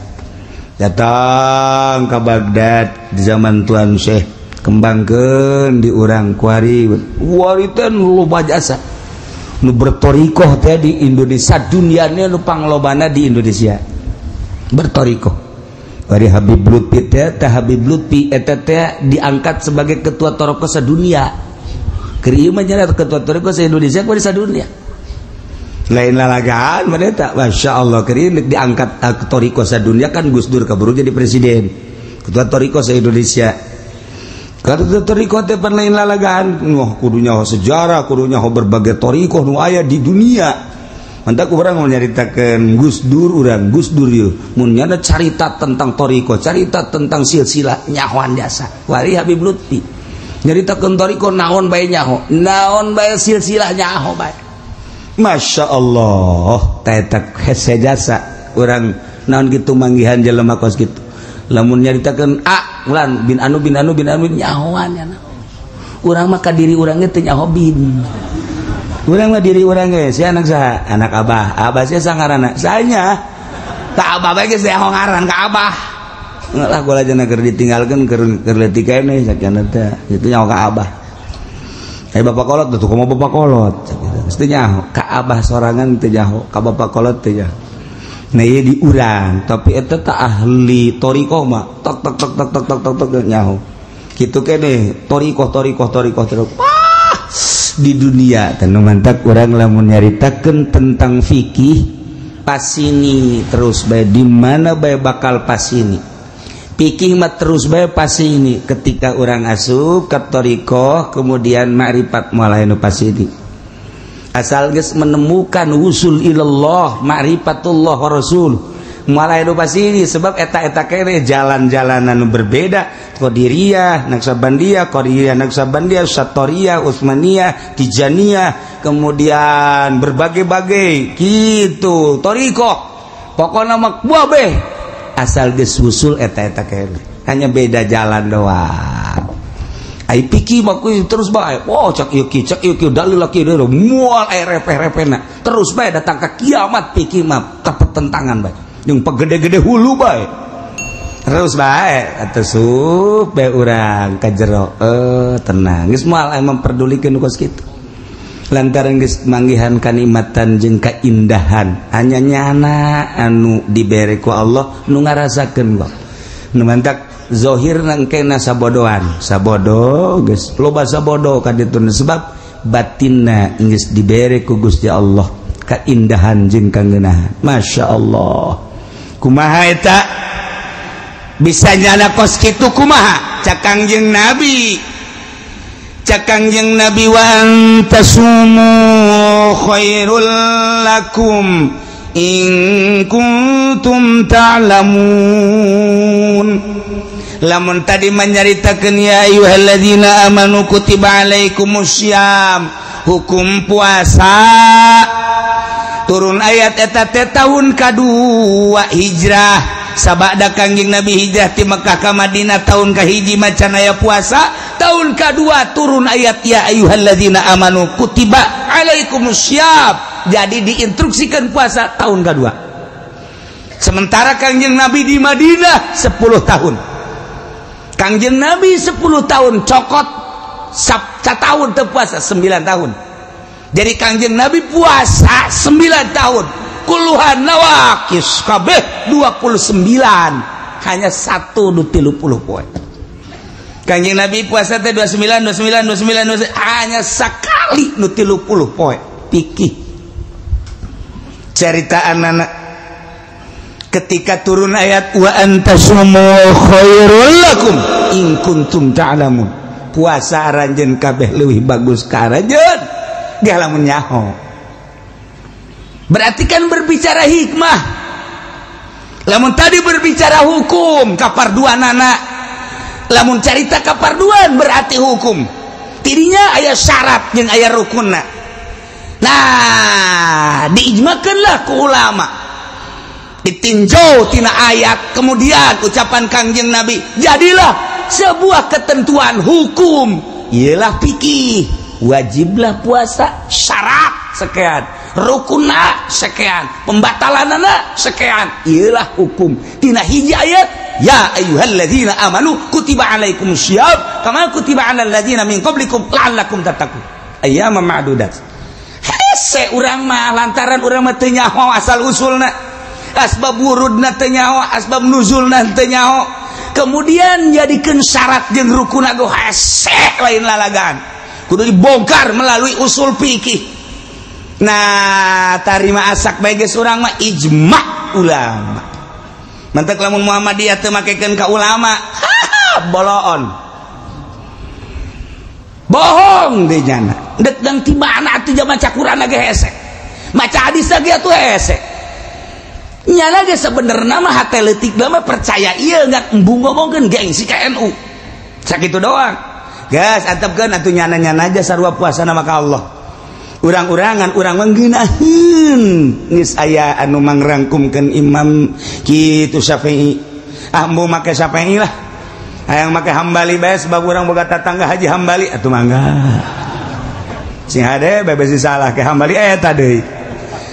Datang ke Baghdad di zaman Tuan Syekh, kembangkeun di urang kuari. Wari teh loba jasa. Nu bertorikoh teh di Indonesia, dunianya nu panglobana di Indonesia bertorikoh. Dari Habib Lutfi teh, Habib Lutfi eta teh diangkat sebagai ketua torikoh sedunia. Keur ieu mah nya ketua thoriqoh sa Indonesia ku di sadunia. Lain lalagaan mah eta, masyaallah keur ieu diangkat thoriqoh sadunia kan Gus Dur kaburu jadi presiden. Ketua thoriqoh sa Indonesia. Ketua thoriqoh teh pan lain lalagaan, wah kudu nyaho sejarah, kudu nyaho berbagai thoriqoh nu aya di dunia. Mantak urang mau nyaritakeun Gus Dur urang, Gus Dur ieu mun nyana carita tentang thoriqoh, carita tentang silsilah nyahoan jasa. Wali Habib Lutfi nyaritakeun thoriqoh naon bae nyaho, naon bae silsilah nyaho bae. Masya Allah, eta hese jasa urang naon kitu manggihan jelema kos kitu. Lamun nyaritakeun A ulan bin anu bin anu bin anu nyahoan nya. Urang mah ka diri urang ge teu nyaho bin. Urang mah diri urang ge si anak saha? Anak abah. Abah sia sangaranna. Sanya. Ka abah bae geus nyaho ngaran ka abah. Lah gua aja keur ditinggalkeun keur leutik keneh sakieu teh. Itu nyaho ka abah. Eh bapak kolot tuh kumaha bapak kolot. Geus teu nyaho ka abah sorangan teu nyaho, ka bapak kolot teu nyaho. Nah ieu di urang, tapi eta teh ahli thoriqoh mah tok tok tok tok tok tok tok tok nyaho. Kitu keneh thoriqoh thoriqoh thoriqoh thoriqoh. Di dunia tanu mantak urang lamun nyaritakeun tentang fikih pasini terus bae di mana bae bakal pasini. Fikih mah terus bae pasini ketika urang asup ka thoriqoh kemudian makrifat moal nu pasini. Asal geus menemukan wusul ilallah ma'rifatullah wa rasul moal nu pasini sebab eta-eta kene jalan-jalanan nu berbeda. Qadiriyah, Naqsyabandiyah, Qadiriyah, Naqsyabandiyah, Satoriyah, Utsmaniyah, Tijaniyah, kemudian berbagai-bagai gitu thoriqoh. Pokokna mah kabeh asal geus wusul eta-eta kene. Hanya beda jalan doang. Ai pikir mah terus bae. Wah, cak ieu ki, cak ieu ki dalil laki deui moal aya repeh-repehna. Terus bae datang ka kiamat pikir mah kapertentangan bae. Jeung pegede-gede hulu bae. Terus bae atuh sup bae urang ka jero tenang. Geus moal aya memperdulikeun kos kitu. Lantaran geus manggihan kanikmatan jeung kaindahan hanya nyana anu dibere ku Allah nu ngarasakeun kok. Nu mantak zohir nangkena sabodoan, sabodo geus loba sabodo ka ditu sebab batinna geus dibere ku Gusti Allah kaindahan jeung kangeunahan. Masya Allah. Kumaha eta? Bisa nyana kos kitu kumaha? Cak Kangjeng Nabi. Cak Kangjeng Nabi wa antasumu khairul lakum in kuntum ta'lamun. Lamun tadi menyaritakeun ya ayyuhalladzina amanu kutiba alaikumussyam, hukum puasa turun ayat eta teh tahun kadua hijrah. Sabada Kangjeng Nabi hijrah ti Mekah ka Madinah tahun kahiji macan aya puasa, tahun kadua turun ayat ya ayyuhalladzina amanu kutiba alaikumussyam. Jadi diinstruksikan puasa tahun kadua. Sementara Kangjeng Nabi di Madinah 10 tahun. Kangjeng Nabi 10 tahun cokot satahun teu puasa 9 tahun. Jadi Kangjeng Nabi puasa 9 tahun. Kuluhan nawakis kabeh 29, hanya 1 nu 30 poe. Kangjeng Nabi puasa teh 29 29 29 29, hanya sekali nu 30 poe. Pikih cerita anak-anak ketika turun ayat wa antasumu khairul lakum in kuntum ta'lamun, puasa aranjeun kabeh leuwih bagus ka aranjeun ge lamun nyaho. Berarti kan berbicara hikmah. Lamun tadi berbicara hukum kaparduanana, lamun carita kaparduan berarti hukum. Tidinya aya syarat jeung aya rukunna. Nah, diijmakeunlah ku ulama. Ditinjau tina ayat kemudian ucapan Kangjeng Nabi, jadilah sebuah ketentuan hukum. Ialah fikih, wajiblah puasa syarat sekian, rukunna sekian, pembatalanana sekian. Ialah hukum tina hiji ayat ya ayyuhalladzina amanu kutiba alaikumussyiyam kama kutiba alal ladzina min qablikum la'allakum tattaqun ayyaman ma'dudat. Hese urang mah lantaran urang mah teu nyaho asal usulna, asbab wurudna teu nyaho, asbab nuzulna teu nyaho, kemudian jadikeun syarat jeung rukunna go hese lain lalagaan. Kudu dibongkar melalui usul fikih. Nah, tarima asak bae geus urang mah ijma ulama. Mantak lamun Muhammadiyah teu makekeun ka ulama, boloon. Bohong deui nyana. Dek dang ti mana atuh maca Quran ge hese. Maca hadis ge atuh hese. Nyana ge sebenarnya mah hate leutik mah percaya ieu ngan embung ngomongkeun gengsi ka NU. Sakitu doang. Gas antepkeun atuh nyana-nyana aja sarua puasana maka Allah. Urang-urangan urang mangeunaheun geus aya anu mangrangkumkeun Imam kitu Syafi'i. Ah embung make Syafi'i lah. Hayang make Hambali bae sebab urang boga tatangga Haji Hambali atuh mangga. Sing hade bae besi salah ke Hambali eta deui.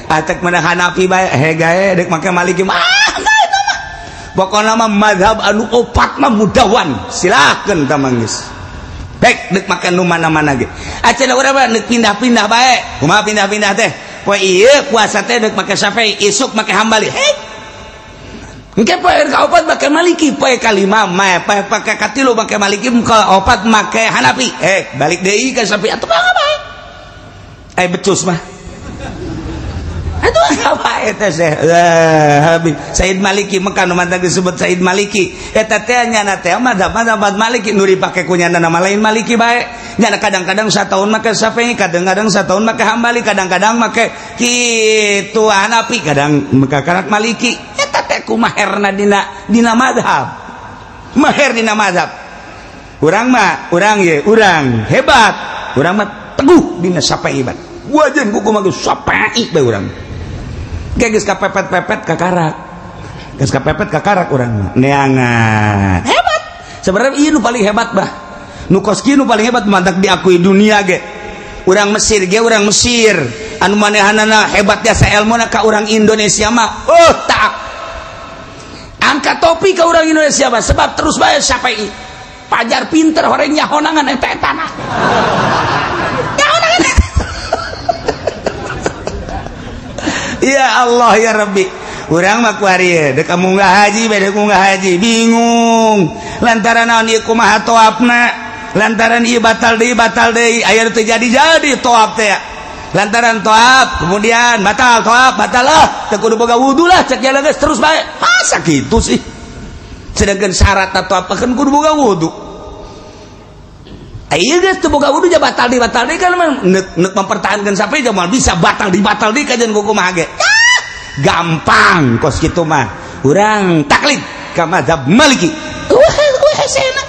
Atek menang Hanafi bae hegae dek make Maliki mah eta mah. Pokona mah mazhab anu opat mah mudawan. Silakeun tah manggeus. Baik dek make nu mana-mana ge. Acan urang mah deuk pindah-pindah bae. Kumaha pindah-pindah teh? Poe ieu puasa teh deuk make Syafi'i, isuk make Hambali. Hei. Engke poe kaopat make Maliki, poe kalima mah poe pake katilu make Maliki, kaopat make Hanafi. Balik deui ka Syafi'i atuh mah bae. Becus mah. Atuh apa eta teh? Habib Said Maliki Mekah nu mantap disebut Said Maliki. Eta teh nyana teh mazhab Maliki nu dipake ku nyana nama lain Maliki bae. Nyana kadang-kadang sataun make Syafi'i, kadang-kadang sataun make Hambali, kadang-kadang make kitu Hanafi, kadang make Maliki. Eta teh kumaherna dina mazhab. Maher dina mazhab. Urang mah, urang ye, urang hebat. Urang mah teguh dina Syafi'i bae. Wajan kuku mah Syafi'i bae urang. Geus kapepet-pepet kakarak. Geus kapepet kakarak urang mah. Neangan. Hebat. Sebenarnya ieu nu paling hebat bah. Nu kos kieu nu paling hebat mantak diakui dunia ge. Urang Mesir ge urang Mesir. Anu manehanana hebat jasa elmuna ka urang Indonesia mah. Oh, tak. Angkat topi ka urang Indonesia mah sebab terus bae Syafi'i. Pajar pinter horeng nyahonangan eta etana. Nyahonangan. Ya Allah ya Rabbi. Urang mah kuari dek munggah haji bade munggah haji bingung lantaran naon ieu kumaha toapna, lantaran ieu batal deui aya teu jadi-jadi toap teh. Lantaran toap kemudian batal toap batal lah teu kudu boga wudu lah cek jalan geus terus bae. Masa kitu sih? Sedangkan syarat toap kan kudu boga wudu. Ayo geus teu boga wudu ja batal deui kan nek mempertahankan sampai ja moal bisa batal deui kajian kumaha ge. Gampang kos kitu mah. Urang taklid ka mazhab Maliki. Hesena.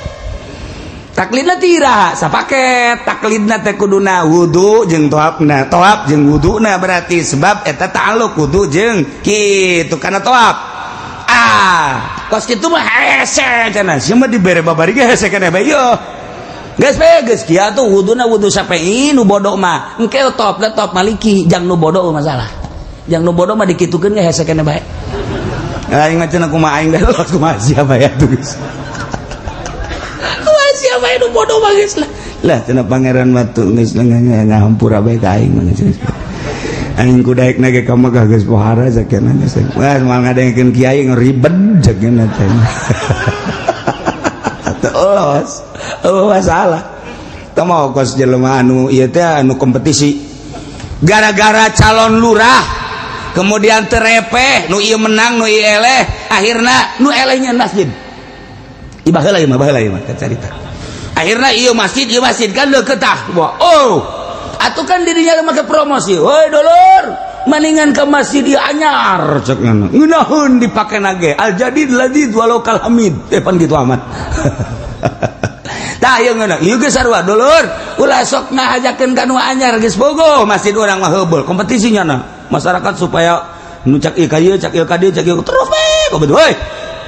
Taklidna tira sapaket, taklidna teh kuduna wudu jeung toapna, toap jeung wuduna berarti sebab eta ta'alluq wudu jeung kitu kana toap. Ah, kos kitu mah hese cenah. Sia mah dibere babari ge hese keneh bae ieu. Geus bae geus kieu atuh wuduna wudu Syafi'i nu bodoh mah. Engke toapna toap Maliki jang nu bodoh masalah. Jang nu bodoh mah dikitukeun ge hese keneh bae. Aing mah cenah kumaha aing bae kumaha sia bae atuh geus. Kumaha sia bae nu bodoh mah geus lah. Lah cenah pangeran mah tuh geus ngahampura bae ka aing mah geus. Aing kudaekna ge ka Mekah geus pohara sakeuna geus. Wah moal ngadengkeun kiai ngeribet sakeuna teh. Terus, oh masalah. Teu mau kos jelema anu ieu teh anu kompetisi. Gara-gara calon lurah kemudian terepeh nu ieu menang nu ieu eleh, akhirna nu elehnya masjid. Ieu baheula ieu mah baheula ieu mah carita. Akhirna ieu masjid kan deukeut tah. Oh, atuh kan dirinya make promosi. Hoi dulur, maningan ke masjid ieu anyar cek ngana. Ngeunaheun dipake nage. Al jadid ladid walau kal hamid. Pan kitu amat. Tah ieu ngeunah. Ieu geus sarua dulur, ulah sok ngahajakeun ka nu anyar geus bogo masjid urang mah heubeul kompetisi nyana. Masyarakat supaya nu cak ieu ka ieu, cak ieu ka dieu, cak ieu terus we kompetisi. Hoi,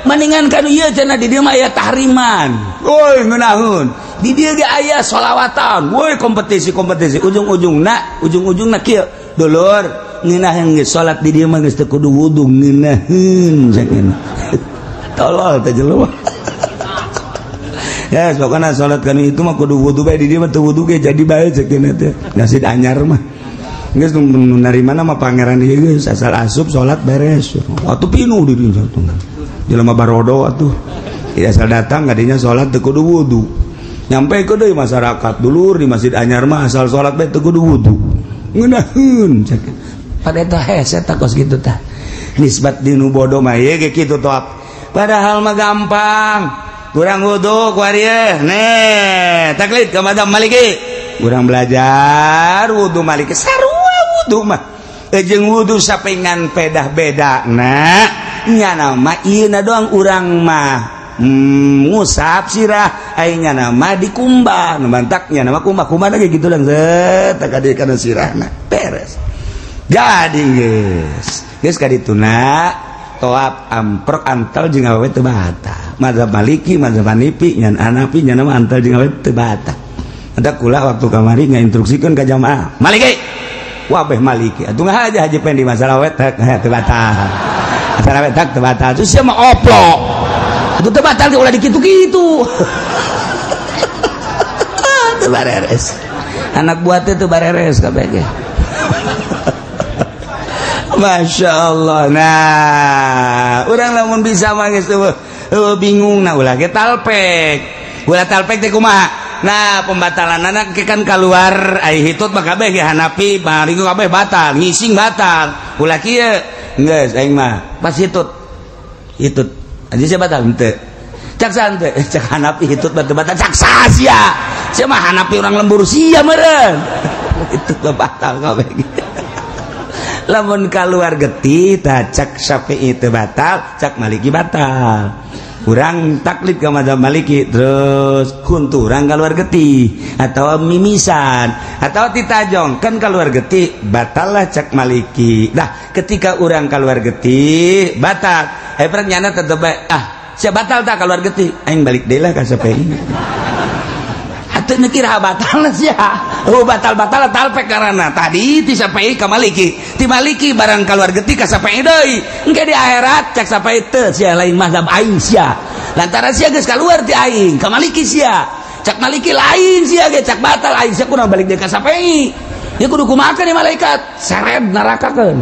maningan ka nu ieu cenah di dieu mah aya tahriman. Woi ngeunaheun. Di dieu ge aya sholawatan. Woi kompetisi-kompetisi ujung-ujungna kieu. Dulur, ngeunaheun geus salat di dieu mah geus teu kudu wudu ngeunaheun cak ngeunaheun. Tolol teh jelema. Ya, pokoknya salat kan itu mah kudu wudu bae di dieu mah teu wudu ge jadi bae cek teh. Masjid anyar mah. Geus nu narima mah pangeran ieu geus asal asup salat beres. Atuh pinuh di dieu tuh. Jelema barodo atuh. Ya asal datang kadinya salat teu kudu wudu. Nyampe ke deui masyarakat dulur di Masjid Anyar mah asal salat bae teu kudu wudu. Ngeunaheun cek. Pada eta hese tah kos kitu tah. Nisbat dinu bodoh mah ieu ge kitu toap. Padahal mah gampang. Kurang wudu ku ari nih, taklid ka madzhab Maliki. Urang belajar wudu Maliki sarua wudu mah. Jeung wudu sapengan pedah beda nah nyana mah ieu na doang urang mah ngusap sirah ai nyana mah dikumbah nu mantak nyana mah kumbah kumbah lagi gitu lang set ka dieu kana sirahna beres. Jadi geus geus ka dituna toap amprok antal jeung awewe teu batal. Mazhab Maliki, mazhab Hanafi, nyan Hanafi nyana mah antal jeung awewe teu batal. Ada kula waktu kamari ngainstruksikeun ka jamaah Maliki. Wabeh Maliki atuh ngahaja Haji Pendi masalah wetak teu batal. Masalah wetak teu batal. Terus sia mah oplok. Atuh teu batal ge ulah dikitu-kitu. Teu bareres. Anak buah teh teu bareres kabeh ge. Masya Allah. Nah, urang lamun bisa mah geus bingung nah ulah ge talpek. Ulah talpek teh kumaha? Nah, pembatalan anak kan keluar ai hitut mah kabeh ge Hanafi, Maliki kabeh batal, ngising batal. Ulah kieu geus aing mah pas hitut. Hitut. Anjing sia batal henteu. Cak sa henteu, cak Hanafi hitut mah teu batal, cak sa sia. Sia mah Hanafi urang lembur sia meureun. Hitut mah batal kabeh. Lamun keluar getih tah cak Syafi'i teu batal, cak Maliki batal. Urang taklid ke mazhab Maliki terus kunturang keluar getih atau mimisan atau titajong kan keluar getih batallah cak Maliki. Nah ketika urang keluar getih batal pernah nyana tetep ah sia batal tak keluar getih aing balik deui lah ka Syafi'i. Atuh mikir batal sia. Oh batal-batal talpek karena tadi ti Syafi'i ka Maliki, ti Maliki barang keluar getih ka Syafi'i deui. Engke di akhirat cak Syafi'i teu sia lain mazhab aing sia. Lantaran sia geus kaluar ti aing ka Maliki sia. Cak Maliki lain sia ge cak batal aing sia kudu balik deui ka Syafi'i. Ya kudu kumaha ni malaikat seret nerakakeun.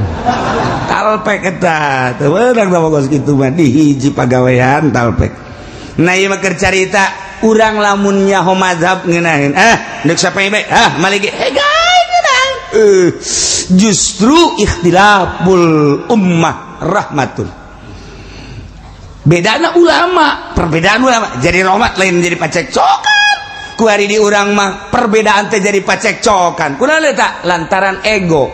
Talpek eta teu meunang da kos kitu mah di hiji pagawean talpek. Nah ieu mah keur carita urang lamun nyaho mazhab ngeunaheun ah deuk Syafi'i bae ah Maliki gae ngeunah justru ikhtilaful ummah rahmatun. Bedana ulama, perbedaan ulama jadi rahmat lain jadi pacekcokan. Ku hari di urang mah perbedaan teh jadi pacekcokan. Kunaon eta? Lantaran ego.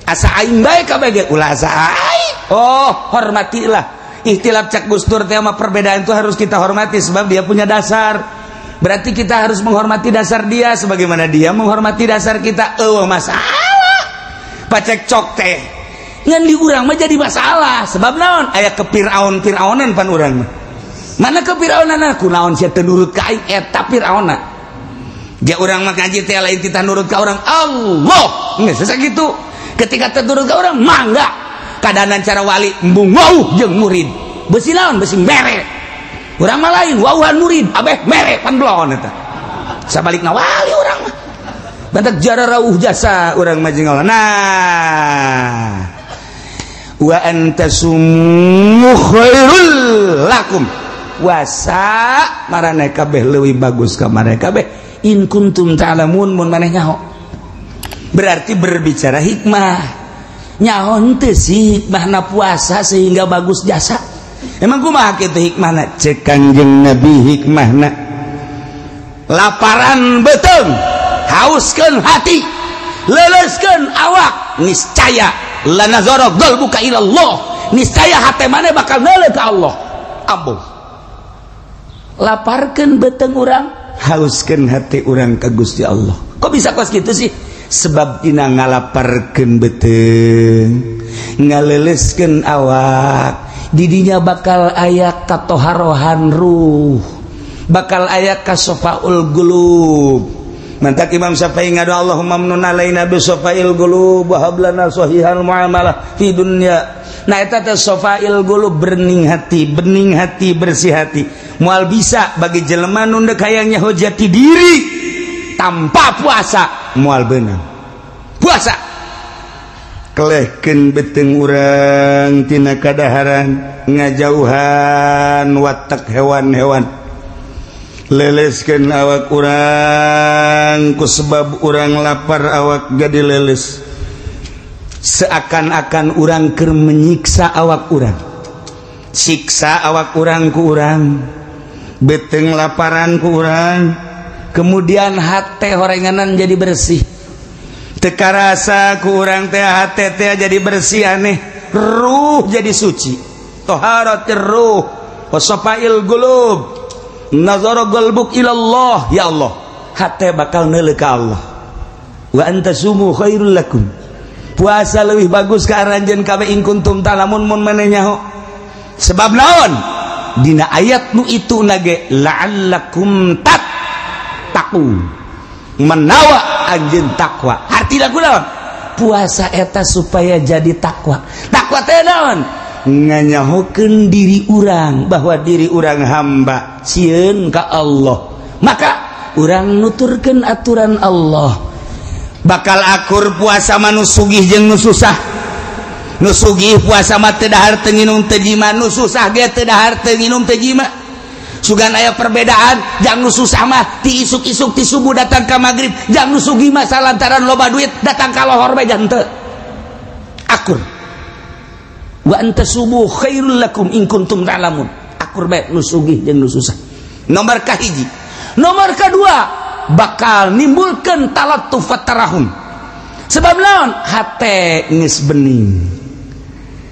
Asa aing bae kabeh ge ulah asa aing. Oh, hormatilah. Ikhtilaf cak Gus Dur teh mah perbedaan itu harus kita hormati sebab dia punya dasar. Berarti kita harus menghormati dasar dia sebagaimana dia menghormati dasar kita. Eueuh masalah. Pacekcok teh ngan di urang mah jadi masalah sebab naon? Aya kepiraun-piraunan pan urang mah. Mana kepiraunan? Kunaon sia teu nurut ka aing eta pirauna. Dia urang mah ngaji teh lain kita nurut ka urang Allah. Geus sakitu. Ketika teu nurut ka urang mangga. Kadanan cara wali embung wauh jeung murid. Besi naon? Besi mere. Urang mah lain wauhan murid, abeh mere pan belon eta. Sabalikna wali urang mah. Bantak jara rauh jasa urang mah jeung Allah. Nah, wa antasumu khairul lakum. Wasa maraneh kabeh leuwih bagus ka maraneh kabeh in kuntum ta'lamun mun maneh nyaho. Berarti berbicara hikmah. Nyaho henteu sih hikmahna puasa sehingga bagus jasa. Emang kumaha kitu hikmahna? Cek Kangjeng Nabi hikmahna. Laparan beuteung, hauskeun hati, leuleuskeun awak, niscaya lanazara qalbuka ila Allah. Niscaya hate maneh bakal neuleuh ka Allah. Ambung. Laparkeun beuteung urang, hauskeun hati urang ka Gusti Allah. Kok bisa kos kitu sih? Sebab dina ngalaparkeun beuteung, ngaleuleuskeun awak, didinya bakal aya katoharohan ruh, bakal aya kasofaul qulub. Mantak Imam Syafi'i ngadu Allahumma amnun alaina bi sofail qulub wa hab lana sahihal muamalah fi dunya. Nah eta teh sofail qulub, bening hati, bening hati, bersih hati. Moal bisa bagi jelema nu deuk hayang nyaho jati diri tanpa puasa, moal beunang. Puasa kelehkeun beuteung urang tina kadaharan, ngajauhan watak hewan-hewan. Leleskeun awak urang ku sebab urang lapar awak jadi leles. Seakan-akan urang keur menyiksa awak urang. Siksa awak urang ku urang. Beteng laparan ku urang. Kemudian hate horenganan jadi bersih. Teu karasa ku urang teh hate teh jadi bersih aneh. Ruh jadi suci. Taharatir ruh wa safail qulub. Nazara qalbuk ilallah, ya Allah. Hate bakal neuleuh ka Allah. Wa antasumu khairul lakum. Puasa leuwih bagus ka aranjeun kabeh in kuntum ta'lamun mun maneh nyaho. Sebab naon? Dina ayat nu itu nage la'allakum tattaqun. Menawa anjeun takwa. Hartina kunaon? Puasa eta supaya jadi takwa. Takwa teh naon? Nganyahokeun diri urang bahwa diri urang hamba sieun ka Allah, maka urang nuturkeun aturan Allah. Bakal akur puasa mah nu sugih jeung nu susah. Nu sugih puasa mah teu dahar teu nginum teu jima, nu susah ge teu dahar teu nginum teu jima. Sugan aya perbedaan, jang nu susah mah ti isuk-isuk ti subuh datang ka magrib, jang nu sugih mah salantaran loba duit datang ka lohor bae jang teu akur. Wa antasumu khairul lakum in kuntum ta'lamun. Akur bae nu sugih jeung nu susah. Nomor kahiji. Nomor kedua bakal nimbulkeun talattuf wa tarahum. Sebab naon? Hate geus bening.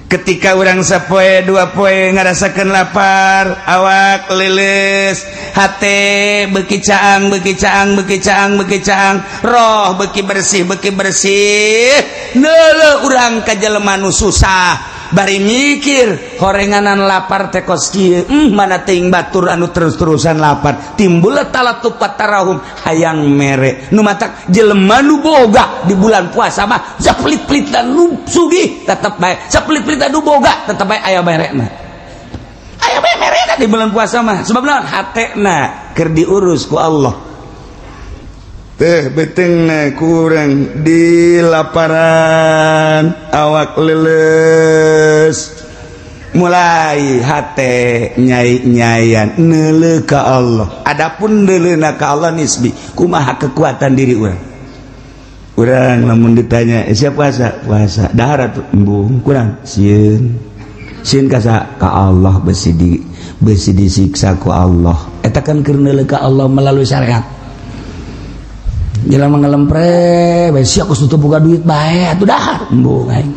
Ketika urang sapoe dua poe ngarasakeun lapar, awak leuleus, hate beuki caang, beuki caang, beuki caang, beuki caang, roh beuki bersih, beuki bersih. Neuleuh urang ka jelema nu susah. Bari mikir horenganan lapar teh kos kieu, mana teuing batur anu terus-terusan lapar, timbul talattuf wa tarahum hayang mere. Nu matak jelema nu boga di bulan puasa mah sapelit-pelitan nu sugih tetep bae, sapelit-pelitan nu boga tetep bae aya merena. Aya bae merena di bulan puasa mah. Sebab naon? Hatena keur diurus ku Allah. Teh betengna kurang di laparan awak leles mulai hate nyai-nyayan neuleuh ka Allah. Adapun neuleuna ka Allah nisbi kumaha kekuatan diri urang. Urang lamun ditanya siap puasa, puasa dahar atuh embung kurang sieun. Sieun ka saha? Ka Allah besi disiksa ku Allah. Eta kan keur neuleuh ka Allah melalui syariat. Jelema ngelempre bae sia geus teu boga duit bae atuh dahar embung aing.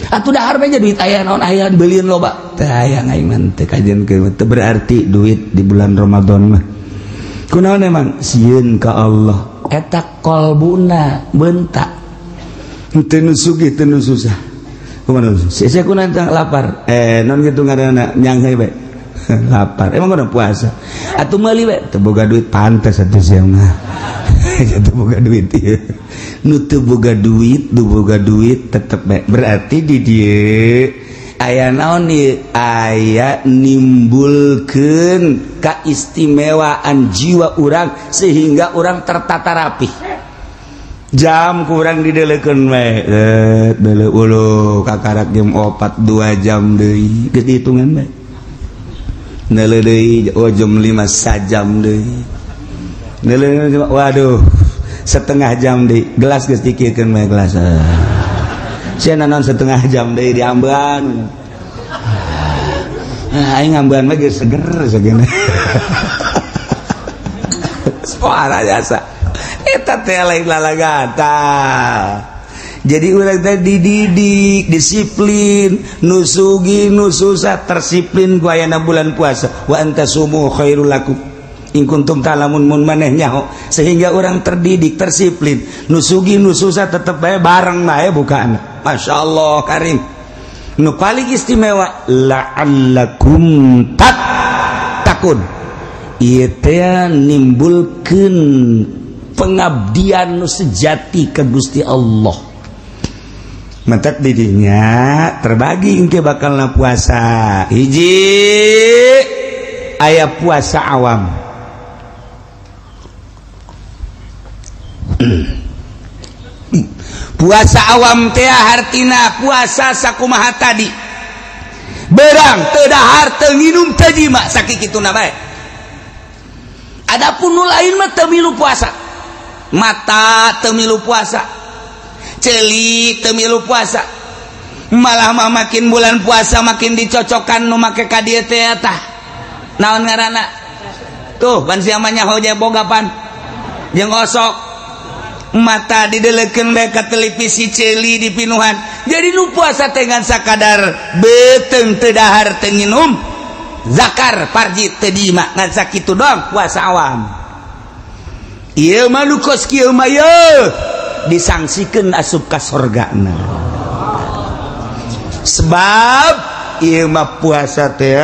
Atuh dahar bae duit aya naon aya beulieun loba. Teu aya aing mah teu kajeun teu berarti duit di bulan Ramadan mah. Kunaon emang sieun ka Allah. Eta kolbuna bentak. Teu nu sugih teu nu susah. Kumaha sia kunaon lapar? Non kitu ngaranna nyanghe bae. Lapar. Emang kudu puasa. Atuh meuli bae teu boga duit pantes atuh sia mah. Teu boga duit ieu. Nu teu boga duit, nu boga duit tetep bae. Berarti di dieu aya naon ieu? Aya nimbulkeun kaistimewaan jiwa urang sehingga urang tertata rapi. Jam kurang dideleukeun bae. Deuleu uluh kakarak jam 4 2 jam deui. Geus dihitungan bae. Neuleuh deui oh jam 5 sajam deui. Neuleuh waduh setengah jam deui gelas geus dikirkeun bae gelas. Sia naon setengah jam deui diambean. Aing ngambean mah geus seger sagena. Suara jasa. Eta teh lain lalagata. Jadi urang teh dididik, disiplin, nu sugih nu susah tersiplin ku ayana bulan puasa. Wa antasumu khairul lakum in kuntum ta'lamun mun maneh nyaho, sehingga orang terdidik tersiplin, nu sugih nu susah tetep bae bareng bae bukaan. Masya Allah karim. Nu paling istimewa la'allakum tattaqun. Ieu teh nimbulkeun pengabdian nu sejati ka Gusti Allah. Mentak didinya terbagi engke bakalna puasa. Hiji aya puasa awam. Puasa awam teh hartina puasa sakumaha tadi. Berang teu dahar teu nginum teu jima sakikituna bae. Adapun nu lain mah teu milu puasa, mata teu milu puasa, ceuli teu milu puasa. Malah mah makin bulan puasa makin dicocokkan nu make ka dieu teh tah. Naon ngaranna? Tuh ban sia mah nyaho boga pan jeung osok. Mata didelekeun bae ka televisi, ceuli dipinuhan. Jadi nu puasa teh ngan sakadar beuteung teu dahar teu nginum, zakar parji teu diima, ngan sakitu doang puasa awam. Ieu mah nu kos kieu mah yeuh disangsikeun asup ka sorgana. Sebab ieu mah puasa teh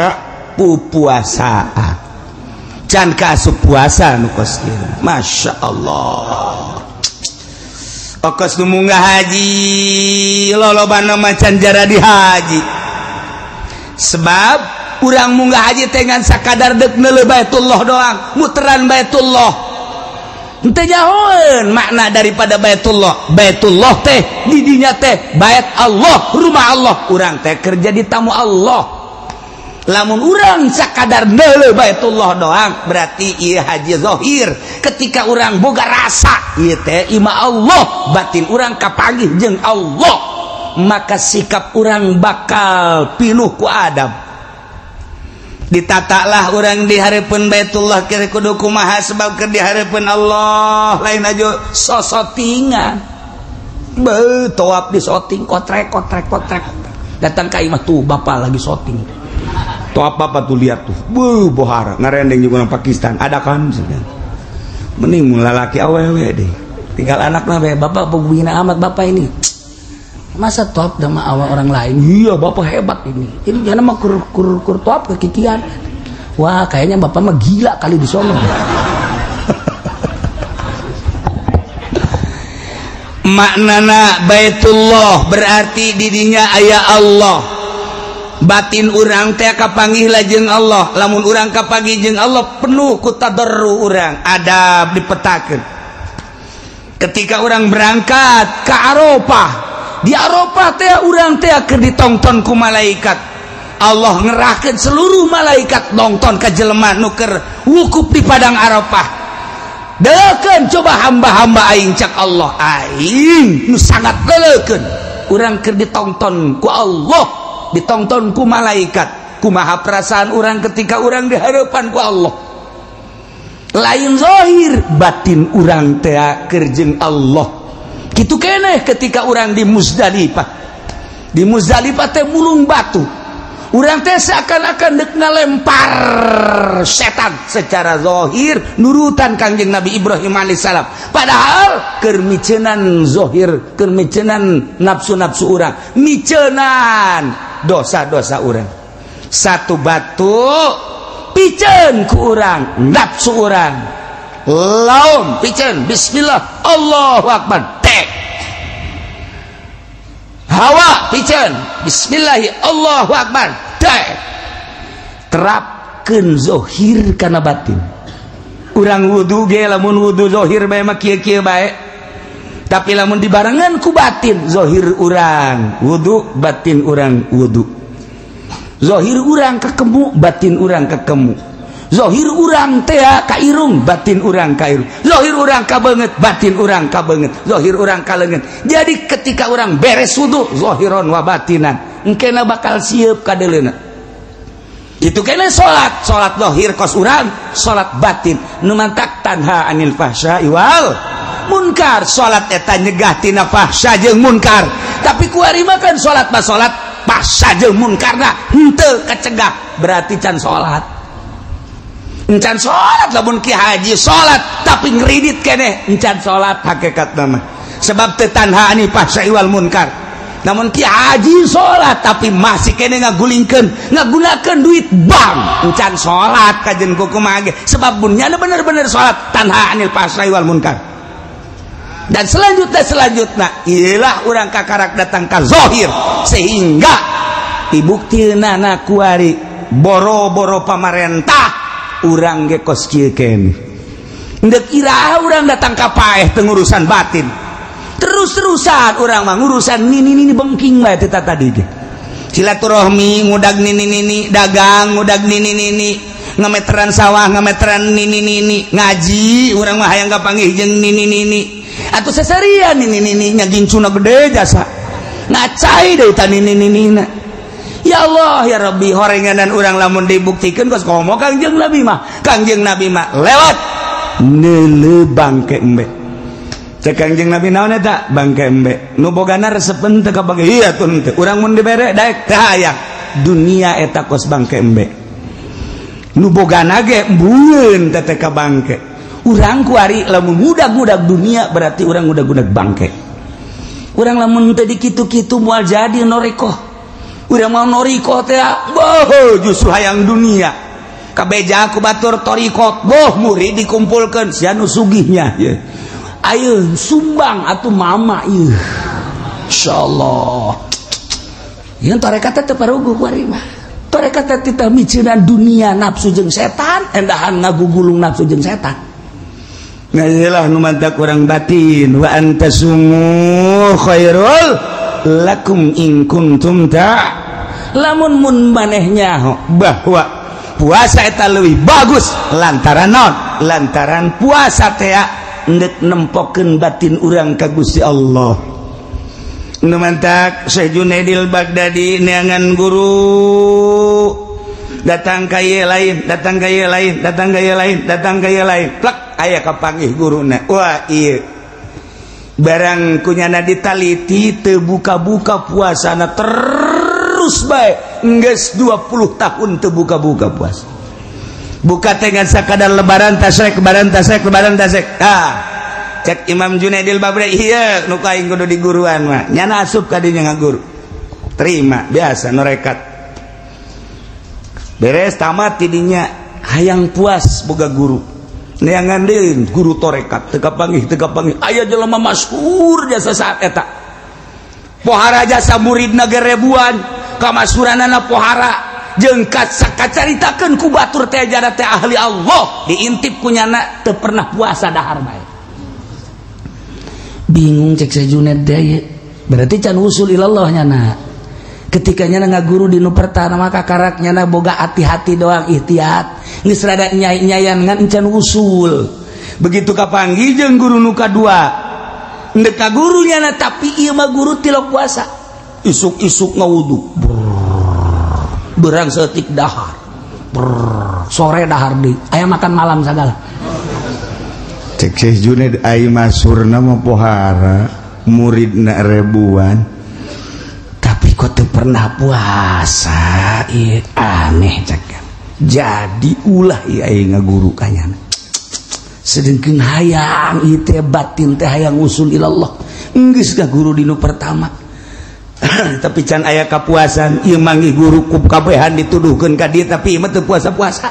pupuasaan. Can ka asup puasa nu kos kieu. Masya Allah. Okos nu munggah haji lolobana mah can jara di haji. Sebab urang munggah haji teh ngan sakadar deuk neuleuh Baitullah doang, muteran Baitullah. Henteu nyahoeun makna daripada Baitullah. Baitullah teh di dinya teh bait Allah, rumah Allah. Urang teh kerja di tamu Allah. Lamun urang sakadar neuleuh Baitullah doang berarti ieu haji zahir. Ketika urang boga rasa ieu teh imah Allah, batin urang kapanggih jeung Allah, maka sikap urang bakal pinuh ku adab. Ditatalah urang di hareupeun Baitullah kira kudu kumaha, sebab keur di hareupeun Allah lain aja sosotingan. Beuh tawaf di soting kotrek kotrek kotrek. Datang ka imah tuh bapak lagi soting. Tawaf bapak tuh lihat tuh. Beuh bohara ngarendeng juga orang Pakistan. Ada kan mending mun lalaki awewe deh. Tinggal anakna bae bapak pembina amat bapak ini. Masa top sama awal orang lain? Iya bapak hebat ini. Ini jangan mah kur kur kur top kekikian. Wah kayaknya bapak mah gila kali di sono. Maknana Baitullah berarti didinya aya Allah. Batin urang teh kapanggih lajeng Allah. Lamun urang kapanggih jeung Allah penuh ku tadarru urang, adab dipetakeun. Ketika urang berangkat ke Arafah, di Arafah teh urang teh keur ditongton ku malaikat. Allah ngerahkeun seluruh malaikat nonton ka jelema nu keur wukuf di padang Arafah. Deukeun coba hamba-hamba aing cak Allah, aing nu sangat leukeun. Urang keur ditonton ku Allah, ditonton ku malaikat. Kumaha perasaan urang ketika urang di hadapan ku Allah? Lain zahir, batin urang teh keur jeung Allah. Kitu keneh ketika urang di Muzdalifah. Di Muzdalifah teh mulung batu. Urang teh seakan-akan dek ngalempar setan secara zahir nurutan Kangjeng Nabi Ibrahim alaihissalam. Padahal keur micenan zahir, keur micenan nafsu-nafsu urang, micenan dosa-dosa urang. Satu batu piceun ku urang, nafsu urang. Laum piceun, bismillah, Allahu akbar. Hawa piceun, bismillahi Allahu akbar. Dek. Terapkeun zahir kana batin. Urang wudu ge lamun wudu zahir bae mah kieu-kieu bae. Tapi lamun dibarengan ku batin, zahir urang wudu, batin urang wudu. Zahir urang kakemu, batin urang kakemu. Zahir urang teh ka irung, batin urang ka irung. Zahir urang ka beungeut, batin urang ka beungeut. Zahir urang ka leungeun. Jadi ketika urang beres wudu, zahiron wa batinan, engkena bakal sieup ka deuleuna. Itu kena salat, salat zahir kos urang, salat batin. Nu mantak tanha anil fahsya'i wal munkar. Salat eta nyegah tina fahsya jeung munkar. Tapi kuari mah kan salat mah salat fahsya jeung munkarna henteu kacegah, berarti can salat. Encan salat lamun ki haji salat tapi ngridit keneh encan salat hakikatna mah. Sebab teu tanha ani fahsya'i wal munkar. Namun ki haji salat tapi masih keneh ngagulingkeun, ngagunakeun duit bank, encan salat kajen kumaha ge. Sebab mun nyana bener-bener salat tanha anil fahsya'i wal munkar. Dan selanjutnya ialah urang kakarak datang ka zahir sehingga dibuktina na kuari boro-boro pamarentah urang ge kos kieu keneh. Ndek iraha urang datang ka paeh teu ngurusan batin. Terus-terusan urang mah ngurusan nini-nini bengking bae teh tadi ge. Silaturahmi ngudag nini-nini, dagang ngudag nini-nini, Ngameteran sawah, ngameteran nini-nini, ngaji urang mah hayang kapanggih jeung nini-nini. Atuh seserian nini-nini nya gincuna gede jasa. Ngacai deui ta nini-ninina. Ya Allah ya Rabbi, horenganan urang lamun dibuktikan kos komo Kangjeng Nabi mah. Kangjeng Nabi mah lewat neuleuh bangke embe. Cek Kangjeng Nabi naon eta? Bangke embe. Nu bogana resepeun teu kabage. Iya tuh henteu. Urang mun dibere daek teu hayang. Dunia eta kos bangke embe. Nu bogana ge embueun teh teh ka bangke. Urang kuari lamun ngudag-ngudag dunia berarti urang ngudag-ngudag bangke. Urang lamun teu dikitu-kitu moal jadi norikoh. Urang mau norikoh teh boh justru hayang dunia. Kabeja ku batur torikot boh murid dikumpulkeun sia nu sugihnya. Ayo sumbang atuh mama ieu. Insyaallah. Ieu tarekat teh teu paruguh kuari mah. Tarekat teh titah miceunan dunia nafsu jeung setan, endahan ngagugulung nafsu jeung setan. Ngajilah nu mantak urang batin wa antasumu khairul lakum in kuntum ta. Lamun mun maneh nyaho bahwa puasa eta leuwih bagus lantaran naon? Lantaran puasa teh endek nempokeun batin urang ka Gusti Allah. Nu mantak Syekh Junaidil Baghdadi neangan guru datang ka ieu lain, datang ka ieu lain, datang ka ieu lain, datang ka ieu lain. Plek aya kapanggih guruna. Wah ieu barang kunyana ditaliti teu buka-buka puasana terus bae geus 20 tahun teu buka-buka puasa. Buka teh ngan sakadar lebaran tasrek, lebaran tasrek, lebaran tasrek. Ah, cek Imam Junaidil Baghdadi ieu nu ka aing kudu diguruan mah. Nyana asup ka dinya ngaguru. Terima biasa norekat. Beres tamat tidinya hayang puas boga guru. Neangan deui guru torekat teu kapanggih teu kapanggih. Aya jelema masyhur jasa saat eta. Pohara jasa muridna ge ribuan, kamasuranana pohara. Jeung kacaritakeun ku batur teh jada teh ahli Allah diintip ku nyana teu pernah puasa dahar bae. Bingung cek Syekh Junaid teh berarti can usul ilallah nyana. Ketika nyana ngaguru di nu pertama maka karak nyana boga hati-hati doang ikhtiat geus rada nyai-nyayan ngan can usul. Begitu kapanggih jeung guru nu kadua ndek ka guru nyana tapi ieu mah guru tilok puasa. Isuk-isuk ngawudu. Berang setik dahar. Brrr, sore dahar deui. Aya makan malam sagala. Cek Syekh Junaid ai masurna mah pohara muridna ribuan. Tapi kok teu pernah puasa ieu aneh cek. Jadi ulah ieu aing ngaguru ka nyana. Sedengkeun hayang ieu teh batin teh hayang usul ilallah. Geus ngaguru dinu pertama. Tapi can aya kapuasan ieu manggih guru ku kabehan dituduhkeun ka dieu tapi ieu mah teu puasa-puasa.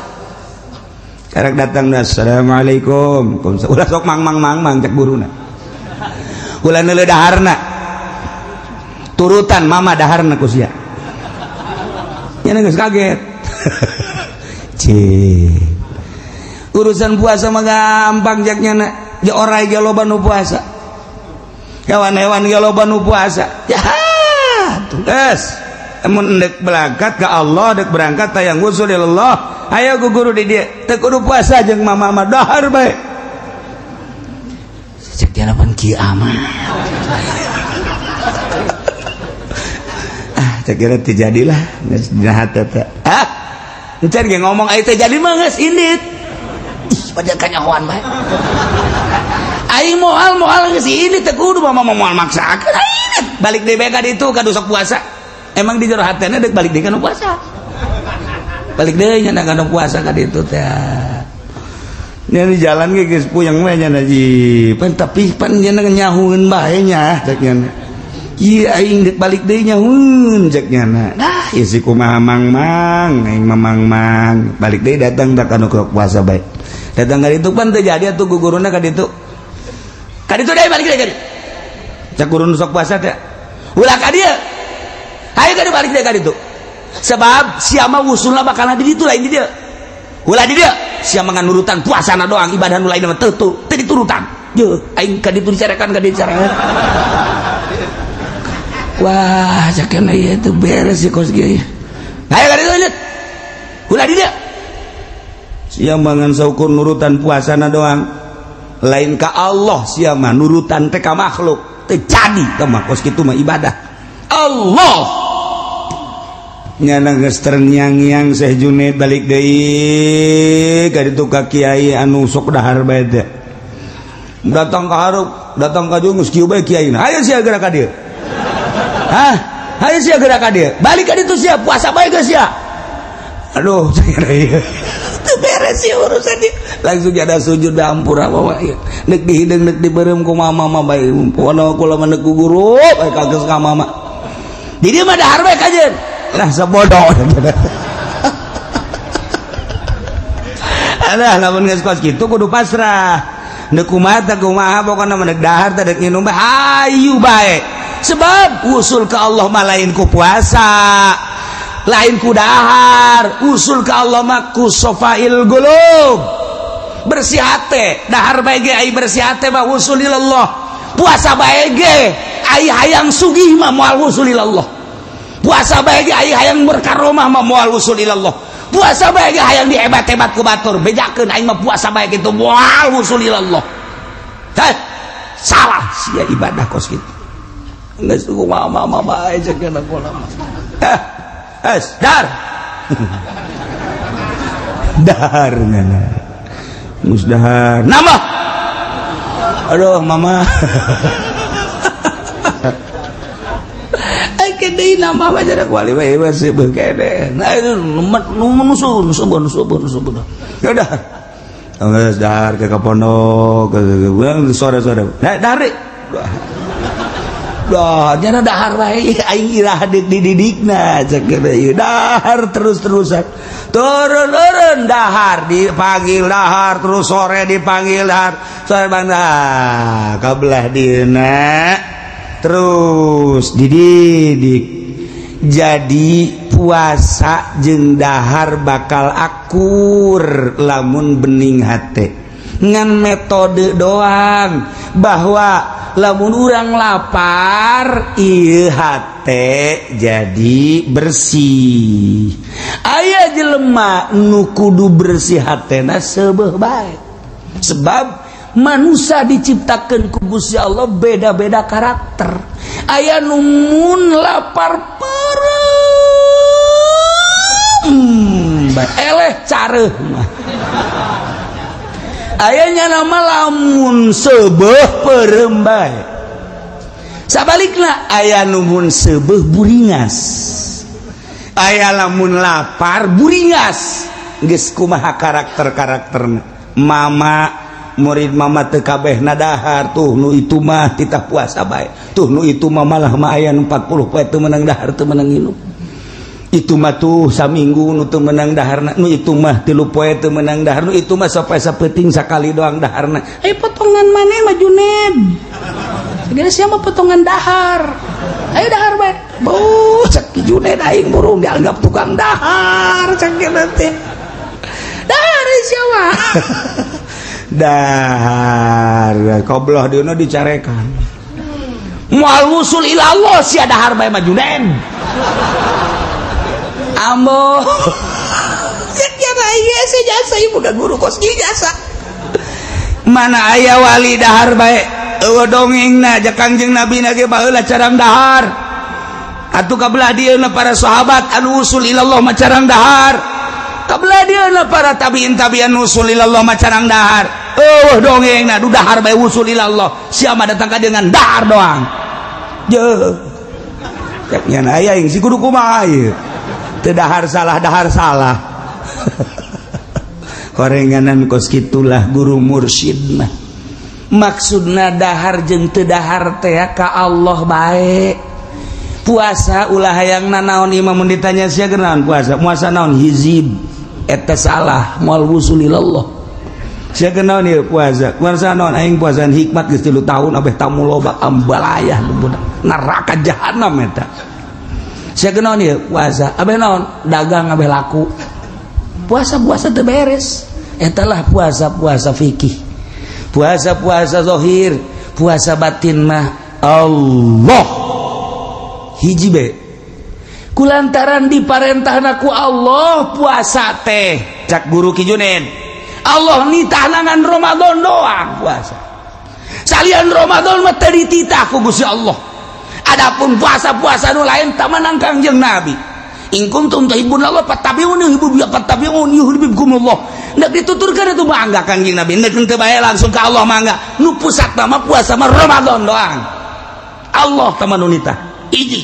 Karek datang assalamualaikum. Ulah sok mang mang mang mang cek guruna. Ulah neuleuh daharna. Turutan mama daharna ku sia. Nya geus kaget. Cih. Urusan puasa mah gampang cek nyana. Ja orai ge loba nu puasa. Hewan-hewan ge loba nu puasa. Ya tugas mun endek berangkat ke Allah dek berangkat tayang usul ilallah ayo ku guru di dieu teu kudu puasa jeung mama mah dahar bae cek dialapan kieu amat. Ah cek kira teu jadilah geus dina hate teh. Ah encan ge ngomong aya teu jadi mah geus indit. Ih padahal kanyahoan bae aing moal moal geus indit teu kudu mama moal maksakeun aing balik deui bae ka ditu ka sok puasa. Emang di jero hatena deuk balik deui kana puasa. Balik deui nya kana puasa ka ditu teh. Nya di jalan ge geus puyeng we nya ji. Pan tapi pan nya nyahueun bae nya cek nya. Ieu aing deuk balik deui nyahueun cek nya. Nah, ieu si kumaha mang-mang, aing mamang-mang. Balik deui datang da kana puasa bae. Datang ka ditu pan teu jadi atuh guguruna ka ditu. Ka ditu deui balik deui ka ditu. Cek guru nu sok puasa teh. Ulah ka dieu. Hayu ka balik deui ka ditu. Sebab sia mah wusulna bakal di ditu lain di dieu. Ulah di dieu, sia mah nurutan puasana doang, ibadah nu lain mah teu teu diturutan. Yeuh, aing ka ditu dicarekan ka dieu dicarekan. Wah, cakena ieu teu beres sih kos kieu. Hayu ka ditu lanjut. Ulah di dieu. Sia mangan saukur nurutan puasana doang. Lain ka Allah sia mah nurutan teh ka makhluk. Teu jadi teh mah kos kitu mah ibadah. Allah. Nyana geus terngiang-ngiang Syekh Junaid balik deui ka ditu ka kiai anu sok dahar bae teh. Datang ka hareup, datang ka jung geus kieu bae kiaina. Hayu sia geura ka dieu. Hah? Hayu sia geura ka dieu. Balik ka ditu sia puasa bae geus sia. Aduh, saya teu beres sih urusan dia. Langsung ada sujud ampura mama ieu. Neuk dihideung neuk dibeureum ku mama mah bae. Pokona kula mah neuk guru bae kageus ka mama. Di dieu mah dahar bae kajeun. Lah sabodoh. Alah lamun geus kos kitu kudu pasrah. Neuk kumaha teh kumaha pokona mah neuk dahar teh deuk nginum bae hayu bae. Sebab usul ka Allah mah lain ku puasa. Lain ku dahar, usul ke Allah mah ku sofail gulub. Bersih hate, dahar bae ge ai bersih hate mah usul ilallah. Puasa bae ge ai hayang sugih mah moal usul ilallah. Puasa bae ge ai hayang berkaromah mah moal usul ilallah. Puasa bae ge hayang dihebat-hebat ku batur, bejakeun aing mah puasa bae kitu moal usul ilallah. Heh, salah sia ibadah kos kitu. Geus kumaha mama bae ceuk kula mah. Es dar dar nana musdahar nama aduh mama ai deui nama mah jadi wali bae masih beukede nah itu nusun nusun nusun nusun ya dah geus dahar ke pondok sore-sore nah dari dah nyana dahar bae aing irah dididikna cek ieu dahar terus-terusan turun-turun dahar dipanggil dahar terus sore dipanggil dahar sore bangda kabelah dieuna terus dididik jadi puasa jeung dahar bakal akur lamun bening hate ngan metode doang bahwa lamun urang lapar ieu hate jadi bersih. Aya jelema nu kudu bersih hatena seubeuh bae. Sebab manusia diciptakeun ku Gusti Allah beda-beda karakter. Aya nu mun lapar peureum bae eleh careuh mah. Ayahnya nama lamun seubeuh peureum bae. Sabalikna aya nu mun seubeuh buringas. Aya lamun lapar buringas. Geus kumaha karakter-karakterna. Mama murid mama teu kabehna dahar tuh nu itu mah titah puasa bae. Tuh nu itu mah malah mah aya nu 40 poe teu meunang dahar teu meunang nginum. Itu mah tuh saminggu nu teu meunang daharna, nu itu mah 3 poe teu meunang dahar, nu itu mah sampai sapeuting sakali doang daharna. Eh potongan maneh mah Juned. Segala sia mah potongan dahar. Ayo dahar bae. Beuh cek Juned aing burung dianggap tukang dahar cek teh. Dahar sia mah. Dahar kobloh dieuna dicarekan. Moal wusul ila Allah sia dahar bae mah Juned. Ambo jasa ibu guru kos jasa mana aya wali dahar bae eueuh dongengna ja Kangjeng Nabi na ge baheula carang dahar atuh kabelah dieuna para sahabat anu usul ilallah mah carang dahar kabelah dieuna para tabiin tabian usul ilallah mah carang dahar eueuh dongengna du dahar bae usul ilallah sia mah datang ka dengan dahar doang jeuh cek nya aya si kudu kumaha ieu teu dahar salah dahar salah. Korenganan kos kitulah guru mursyid mah. Maksudna dahar jeung teu dahar teh ka Allah bae. Puasa ulah hayang nanaon imam mun ditanya sia genaon puasa? Puasa naon hizib. Eta salah moal wusul ilallah. Sia genaon ieu puasa? Puasa naon aing puasaan hikmat geus 3 tahun abeh tamu loba ambalayah budak. Neraka jahanam eta. Sia genaon ieu puasa? Abeh naon? Dagang abeh laku. Puasa-puasa teu beres. Eta lah puasa-puasa fikih. Puasa-puasa zahir, puasa batin mah Allah. Hiji be. Kulantaran diparentahna ku Allah puasa teh Cak guru Ki Junaid, Allah nitah ngan Ramadan doang puasa. Salian Ramadan mah teu dititah ku Gusti Allah. Adapun puasa-puasa nu lain tamanang Kangjeng Nabi. In kuntum tuhibbun Allah fattabi'uni fattabi'uni yuhibbukumullah. Nek dituturkeun itu mangga Kangjeng Nabi. Nek teu bae langsung ka Allah mangga. Nu pusat mah puasa mah Ramadan doang. Allah taman nu nitah. Hiji.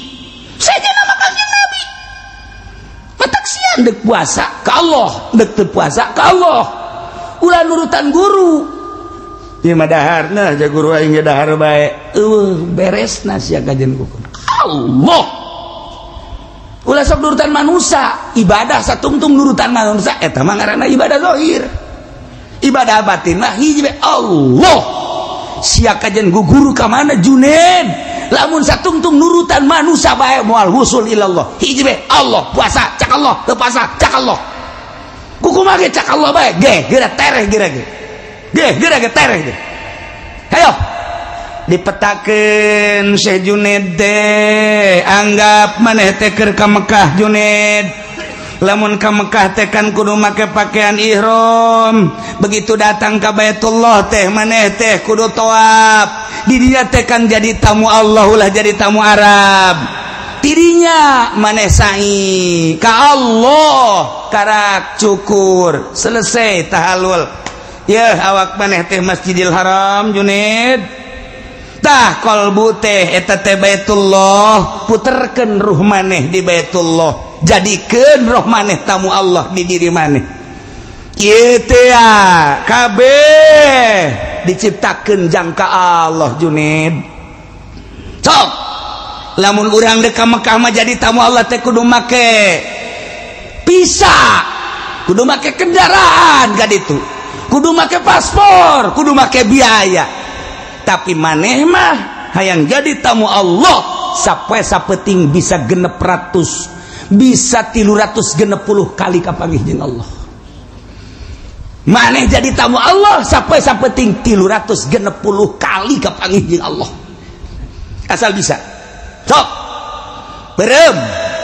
Saja nama Kangjeng Nabi. Matak sian dek puasa ka Allah, dek teu puasa ka Allah. Ulah nurutan guru. Ieu mah daharna ja guru aing ge dahar bae. Eueuh beresna sia kajian kuku. Allah. Ulah sok nurutan manusia, ibadah satungtung nurutan manusia eta mah ngaranna ibadah zahir. Ibadah batin mah hiji bae Allah. Sia kajian guru ka mana Junaid? Lamun satungtung nurutan manusia bae moal wusul ilallah. Hiji bae Allah, puasa cak Allah, teu puasa cak Allah. Kuku mah ge cak Allah bae, ge geura tereh geura ge. Ge geura ge tereh ge. Hayo dipetakeun Syekh Junaid teh, anggap maneh teh keur ka Mekah Junaid. Lamun ka Mekah teh kan kudu make pakaian ihram. Begitu datang ka Baitullah teh maneh teh kudu tawaf. Di dinya teh kan jadi tamu Allah ulah jadi tamu Arab. Tidinya maneh sa'i ka Allah karak cukur selesai tahalul. Yeuh awak maneh teh Masjidil Haram Junaid. Tah kolbu teh eta teh Baitullah, puterkeun ruh maneh di Baitullah, jadikeun roh maneh tamu Allah di diri maneh. Ieu teh kabeh diciptakeun jangka Allah Junaid. Sok lamun urang dek ka Mekah mah jadi tamu Allah teh kudu make visa, kudu make kendaraan ka ditu, kudu make paspor, kudu make biaya. Tapi maneh mah hayang jadi tamu Allah sapoe sapeting bisa 600, bisa 360 kali kapanggih jeung Allah. Maneh jadi tamu Allah sapoe sapeting 360 kali kapanggih jeung Allah. Asal bisa. Sok. Berem,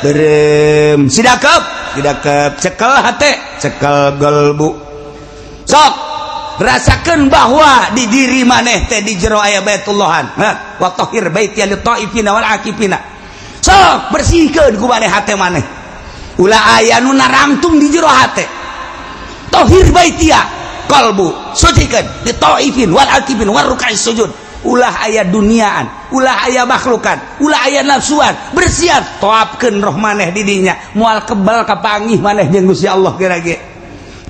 berem, sidakep, sidakep, cekel hate, cekel gelbu. Sok rasakan bahwa di diri maneh teh di jero aya Baitullahan. Ha, wa tahhir baiti lil taifina wal akifina. Sok bersihkeun ku maneh hate maneh. Ulah aya nu narangtung di jero hate. Tahhir baitia qalbu, sucikeun li taifin wal akifin war ruk'is sujud. Ulah aya duniaan, ulah aya makhlukan, ulah aya nafsuan, bersihan toapkeun roh maneh di dinya, moal kebal kapanggih maneh jeung Gusti Allah geura ge.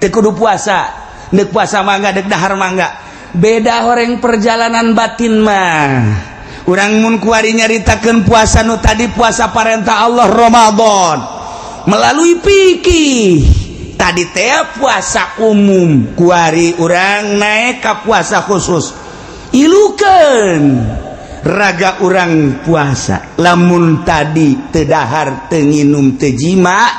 Teu kudu puasa. Dek puasa mangga, dek dahar mangga. Beda horeng perjalanan batin mah. Urang mun kuari nyaritakeun puasa nu tadi puasa parentah Allah Ramadan melalui fikih. Tadi teh puasa umum, kuari urang naik ka puasa khusus. Ilukeun raga urang puasa. Lamun tadi teu dahar, teu nginum, teu jima,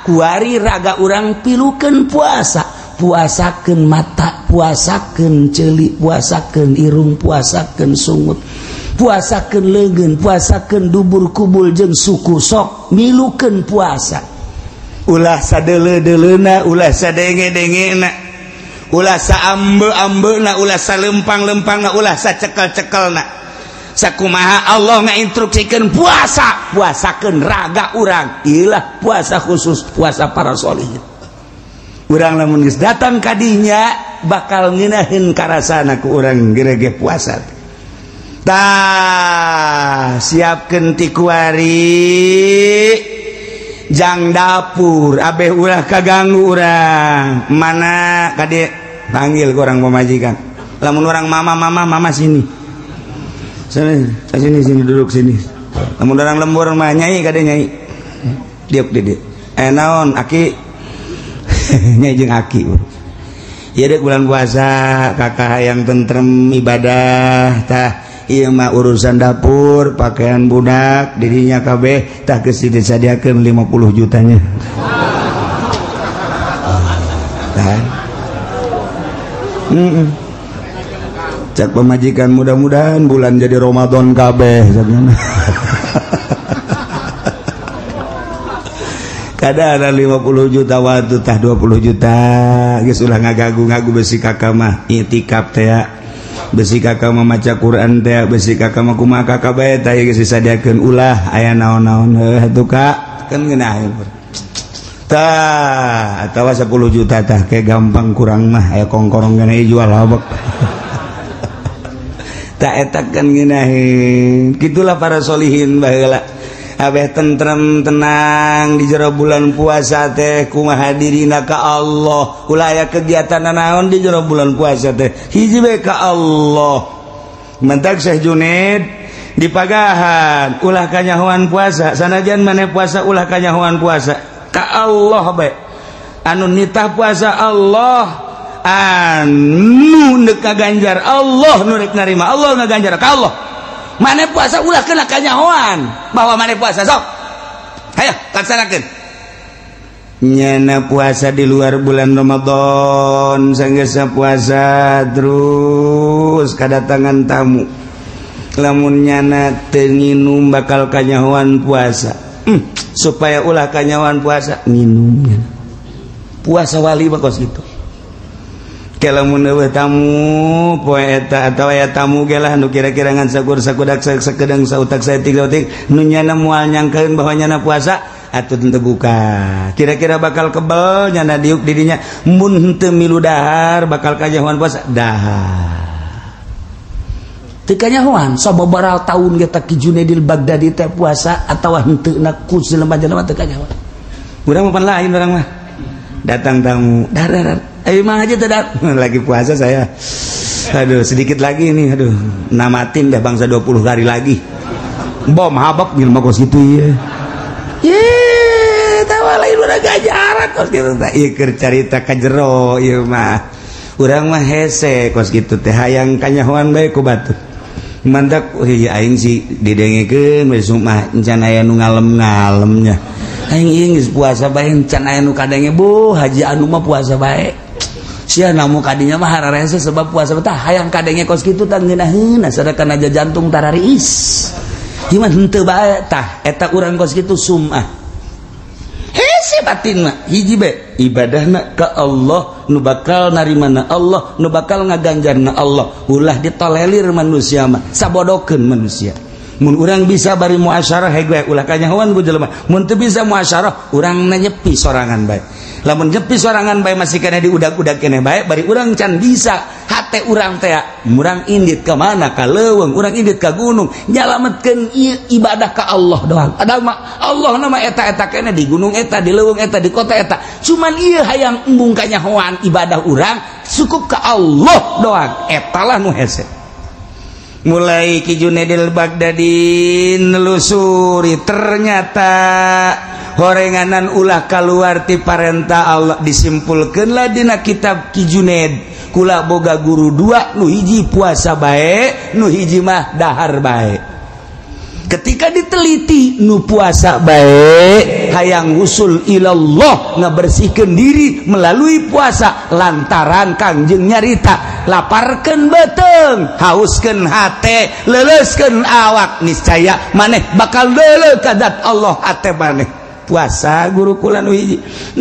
kuari raga urang pilukeun puasa. Puasakeun mata, puasakeun ceuli, puasakeun irung, puasakeun sungut, puasakeun leungeun, puasakeun dubur kubul jeung suku. Sok milukeun puasa. Ulah sadeuleu-deuleuna, ulah sadenge-dengena, ulah saambe-ambena, ulah salempang-lempangna, ulah sacekel-cekelna. Sakumaha Allah ngainstruksikeun puasa, puasakeun raga urang. Ilah puasa khusus, puasa para sholihin. Urang lamun geus datang kadinya bakal ngeunaheun karasana ku urang gerege puasa. Tah, siapkeun ti kuari jang dapur abeh ulah kaganggu urang. Mana kade panggil ku urang pamajikan. Lamun urang mama mama mama sini. Sini sini sini duduk sini. Lamun urang lembur mah nyai kade nyai. Diuk di dieu. Naon aki nyai jeung aki. Ieu dek bulan puasa kakak hayang tentrem ibadah tah ieu mah urusan dapur pakaian budak dirinya kabeh tah geus disadiakeun 50 jutanya. Tah. Cak pemajikan mudah-mudahan bulan jadi Ramadan kabeh. Kadang 50 juta waktu tah 20 juta geus ulah ngagagu-ngagu besi kakak mah itikaf teh besi kakak mah maca Quran teh besi kakak mah kumaha kakak bae tah geus disadiakeun ulah aya naon-naon heuh atuh kak kan ngeunah tah atawa 10 juta tah kayak gampang kurang mah aya kongkorong gana jual habek tak eta kan ngeunaheun kitulah para solihin baheula abeh tentrem tenang di jero bulan puasa teh kumaha dirina ka Allah ulah aya kegiatan naon di jero bulan puasa teh hiji bae ka Allah mentak Syekh Junaid dipagahan ulah kanyahoan puasa sanajan maneh puasa ulah kanyahoan puasa ka Allah bae anu nitah puasa Allah anu neuk kaganjar Allah nu rek narima Allah ngaganjar ka Allah maneh puasa ulah kena kanyahoan bahwa maneh puasa sok hayo laksanakeun nyana puasa di luar bulan Ramadan sanggeusna puasa terus kadatangan tamu lamun nyana teu nginum bakal kanyahoan puasa supaya ulah kanyahoan puasa nginum puasa wali mah kos kitu lamun eueuh tamu poe eta atawa aya tamu ge lah nu kira-kira ngan sakur sakudak sakedeng sautak saeutik-sautik nu nyana moal nyangkeun bahwa nyana puasa atuh teu buka kira-kira bakal kebel nyana diuk di dinya mun henteu milu dahar bakal kanyahoan puasa dahar teu kanyahoan sababaraha taun ge teh Ki Junaidil Baghdadi teh puasa atawa henteu na ku jelema-jelema teu kanyahoan urang mah pan lain urang mah datang tamu dahar emang aja tidak lagi puasa saya aduh sedikit lagi nih aduh namatin dah bangsa 20 hari lagi bom habab gitu kos gitu ya ye tawa lain urang gajaran kos gitu teh ieu keur carita ka jero ieu mah urang mah hese kos gitu teh hayang kanyahoan bae ku batur mantak ieu aing sih didengekeun we mah encan aya nu ngalem-ngalemnya aing ieu geus puasa bae encan aya nu kadenge bu haji anu mah puasa bae sia namu kadinya mah hararese sebab puasa tah hayang kadenge kos kitu tah ngeunaheun sadakan aja jantung tarariis gimana henteu bae tah eta urang kos kitu sumah hese batin mah hiji bae ibadahna ka Allah nu bakal narimana Allah nu bakal ngaganjarna Allah ulah ditolelir manusia mah sabodokeun manusia mun urang bisa bari muasyarah hege ulah kanyahoan ku jelema mun teu bisa muasyarah urang nyepi sorangan bae lamun nyepi sorangan bae masih keneh diudag-udag keneh bae bari urang can bisa hate urang teh murang indit ka mana ka leuweung urang indit ka gunung nyalametkeun ibadah ka Allah doang ada mah Allah nama eta-eta keneh di gunung eta di leuweung eta di kota eta cuman ieu hayang embung kanyahoan ibadah urang cukup ka Allah doang eta lah nu hese mulai Ki Junaidil Baghdadi nelusuri ternyata horenganan ulah kaluar ti parentah Allah disimpulkeunlah dina kitab Ki Junaid kula boga guru dua nu hiji puasa bae nu hiji mah dahar bae ketika diteliti nu puasa bae hayang usul ilallah ngabersihkeun diri melalui puasa lantaran Kangjeng nyarita laparkeun beuteung hauskeun hate leuleuskeun awak niscaya maneh bakal deuleu ka zat Allah hate maneh puasa guru kula nu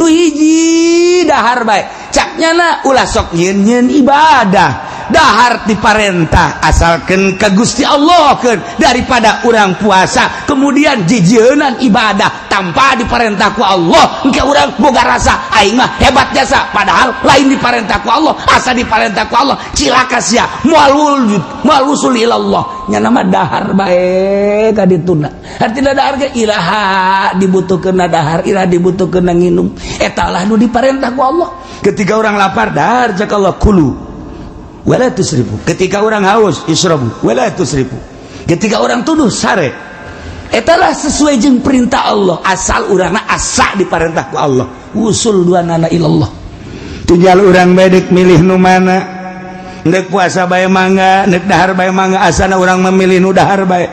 hiji dahar bae cak nyana ulah sok nyieun-nyieun ibadah dahar diparentah asalkeun ka Gusti Allah keun daripada urang puasa kemudian jijieunnan ibadah tanpa diparentah ku Allah engke urang boga rasa aing mah hebat jasa padahal lain diparentah ku Allah asa diparentah ku Allah cilaka sia moal wujud moal usul ilallah nyana mah dahar bae ka dituna artina dahar ge iraha dibutuhkeun dahar iraha dibutuhkeun nginum eta lah nu diparentah ku Allah ketika urang lapar dahar cak Allah kulu wala tusrifu ketika orang haus isrobu wala tusrifu ketika orang tuduh sare etalah sesuai jeung perintah Allah asal urangna asa diparentah ku Allah usul dua nana ilallah tinggal urang bae deuk milih nu mana deuk puasa bae mangga deuk dahar bae mangga asana urang memilih nu dahar bae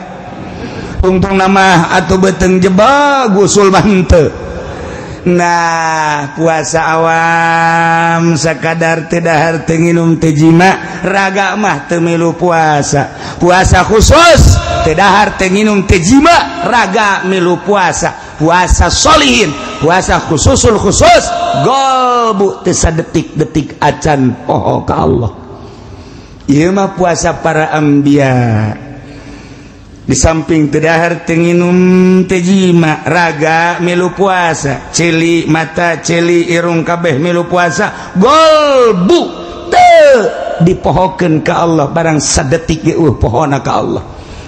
tungtung nama atuh beuteung jebag usul mah henteu. Nah puasa awam sekadar teu dahar teu nginum teu jima raga mah teu milu puasa puasa khusus teu dahar teu nginum teu jima raga milu puasa puasa solihin Puasa khususul khusus golbu teu sadetik-detik acan poho ka Allah. Ieu mah puasa para anbiya. Di samping teu dahar teu nginum teu jima, raga milu puasa, ceuli mata ceuli irung kabeh milu puasa, golbu teu dipohokeun ka Allah barang sadetik ge eueuh pohona ka Allah.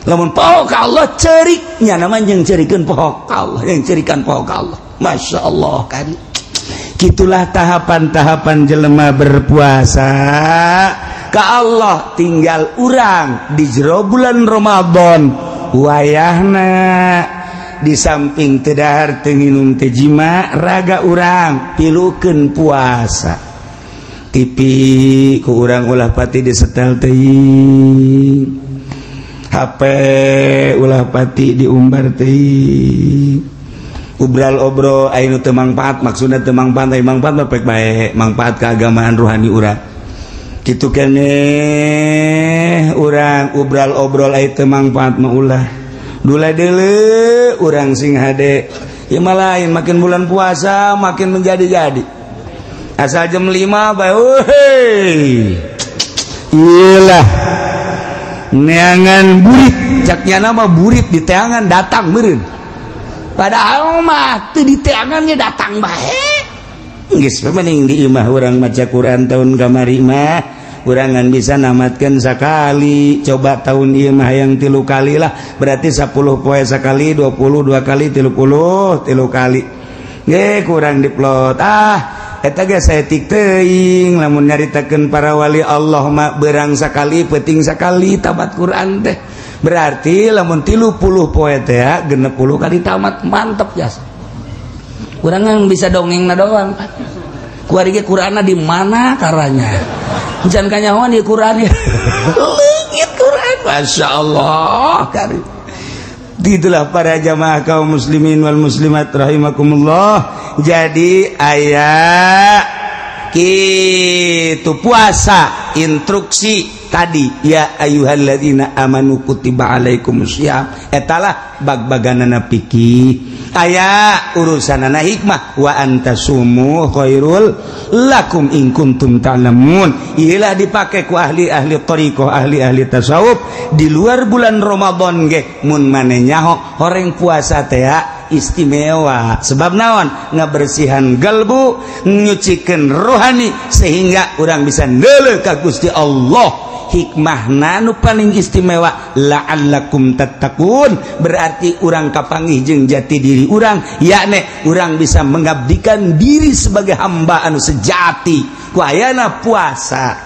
Lamun poho ka Allah ceurik nya nama jeung ceurikeun poho ka Allah, jeung ceurikan poho ka Allah. Masya Allah kan. Gitulah tahapan-tahapan jelema berpuasa ka Allah. Tinggal urang di jero bulan Ramadan wayahna di samping teu dahar teu nginum teu jima, raga urang pilukeun puasa. TV ku urang ulah pati disetel teuing, HP ulah pati diumbar teuing, ubral obrol aya nu teu mangpaat, maksudna teu mangpaat, aya mangpaat mah pek bae, mangpaat keagamaan ruhani urang. Kitu keneh urang ubral obrol aya teu mangpaat mah ulah. Dula deuleu urang sing hade. Ieu mah lain, makin bulan puasa makin menjadi-jadi. Asal jam 5 bae euy. Iyalah. Neangan burit, caknya nama burit di teangan datang meureun. Padahal mah teu di teangannya datang bae. Geus mending di imah urang maca Quran tahun kamari mah urang ngan bisa namatkeun sakali. Coba tahun ieu mah hayang 3 kali lah, berarti 10 poe sakali, 22 kali, 30 3 kali. Ge kurang diplot. Ah, eta ge saeutik teuing lamun nyaritakeun para wali Allah mah berang sakali peuting sakali tamat Quran teh. Berarti lamun 30 poe teh 60 kali tamat, mantep jasa. Kurang bisa dongengna doang. Kuari ge Qur'anna di mana karanya? Jangan kanyahoan di Qur'an ya. Leungit Qur'an. Masya Allah. Itulah para jamaah kaum muslimin wal muslimat rahimakumullah. Jadi aya kitu puasa instruksi tadi ya ayyuhalladzina amanu kutiba alaikumusiyam, etalah bag-baganana fikih. Aya urusanana hikmah wa antasumu khairul lakum in kuntum ta'lamun. Iyalah dipake ku ahli-ahli thariqah, ahli-ahli tasawuf di luar bulan Ramadan ge mun maneh nyaho horeng puasa teh istimewa. Sebab naon? Ngabersihan galbu, nyucikeun rohani sehingga urang bisa neuleuh ka Gusti Allah. Hikmahna nu paling istimewa la'allakum tattaqun, berarti urang kapanggih jeung jati diri urang, yakni urang bisa mengabdikan diri sebagai hamba anu sejati ku ayana puasa.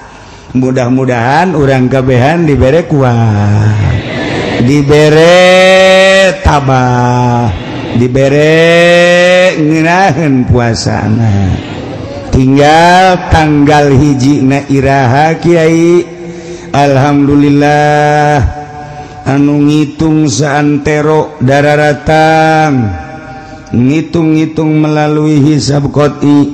Mudah-mudahan urang kabehan dibere kuat, dibere tabah, dibere ngeunaheun puasana. Tinggal tanggal 1 na iraha kiai. Alhamdulillah anu ngitung saantero dararatang, ngitung-ngitung melalui hisab qot'i,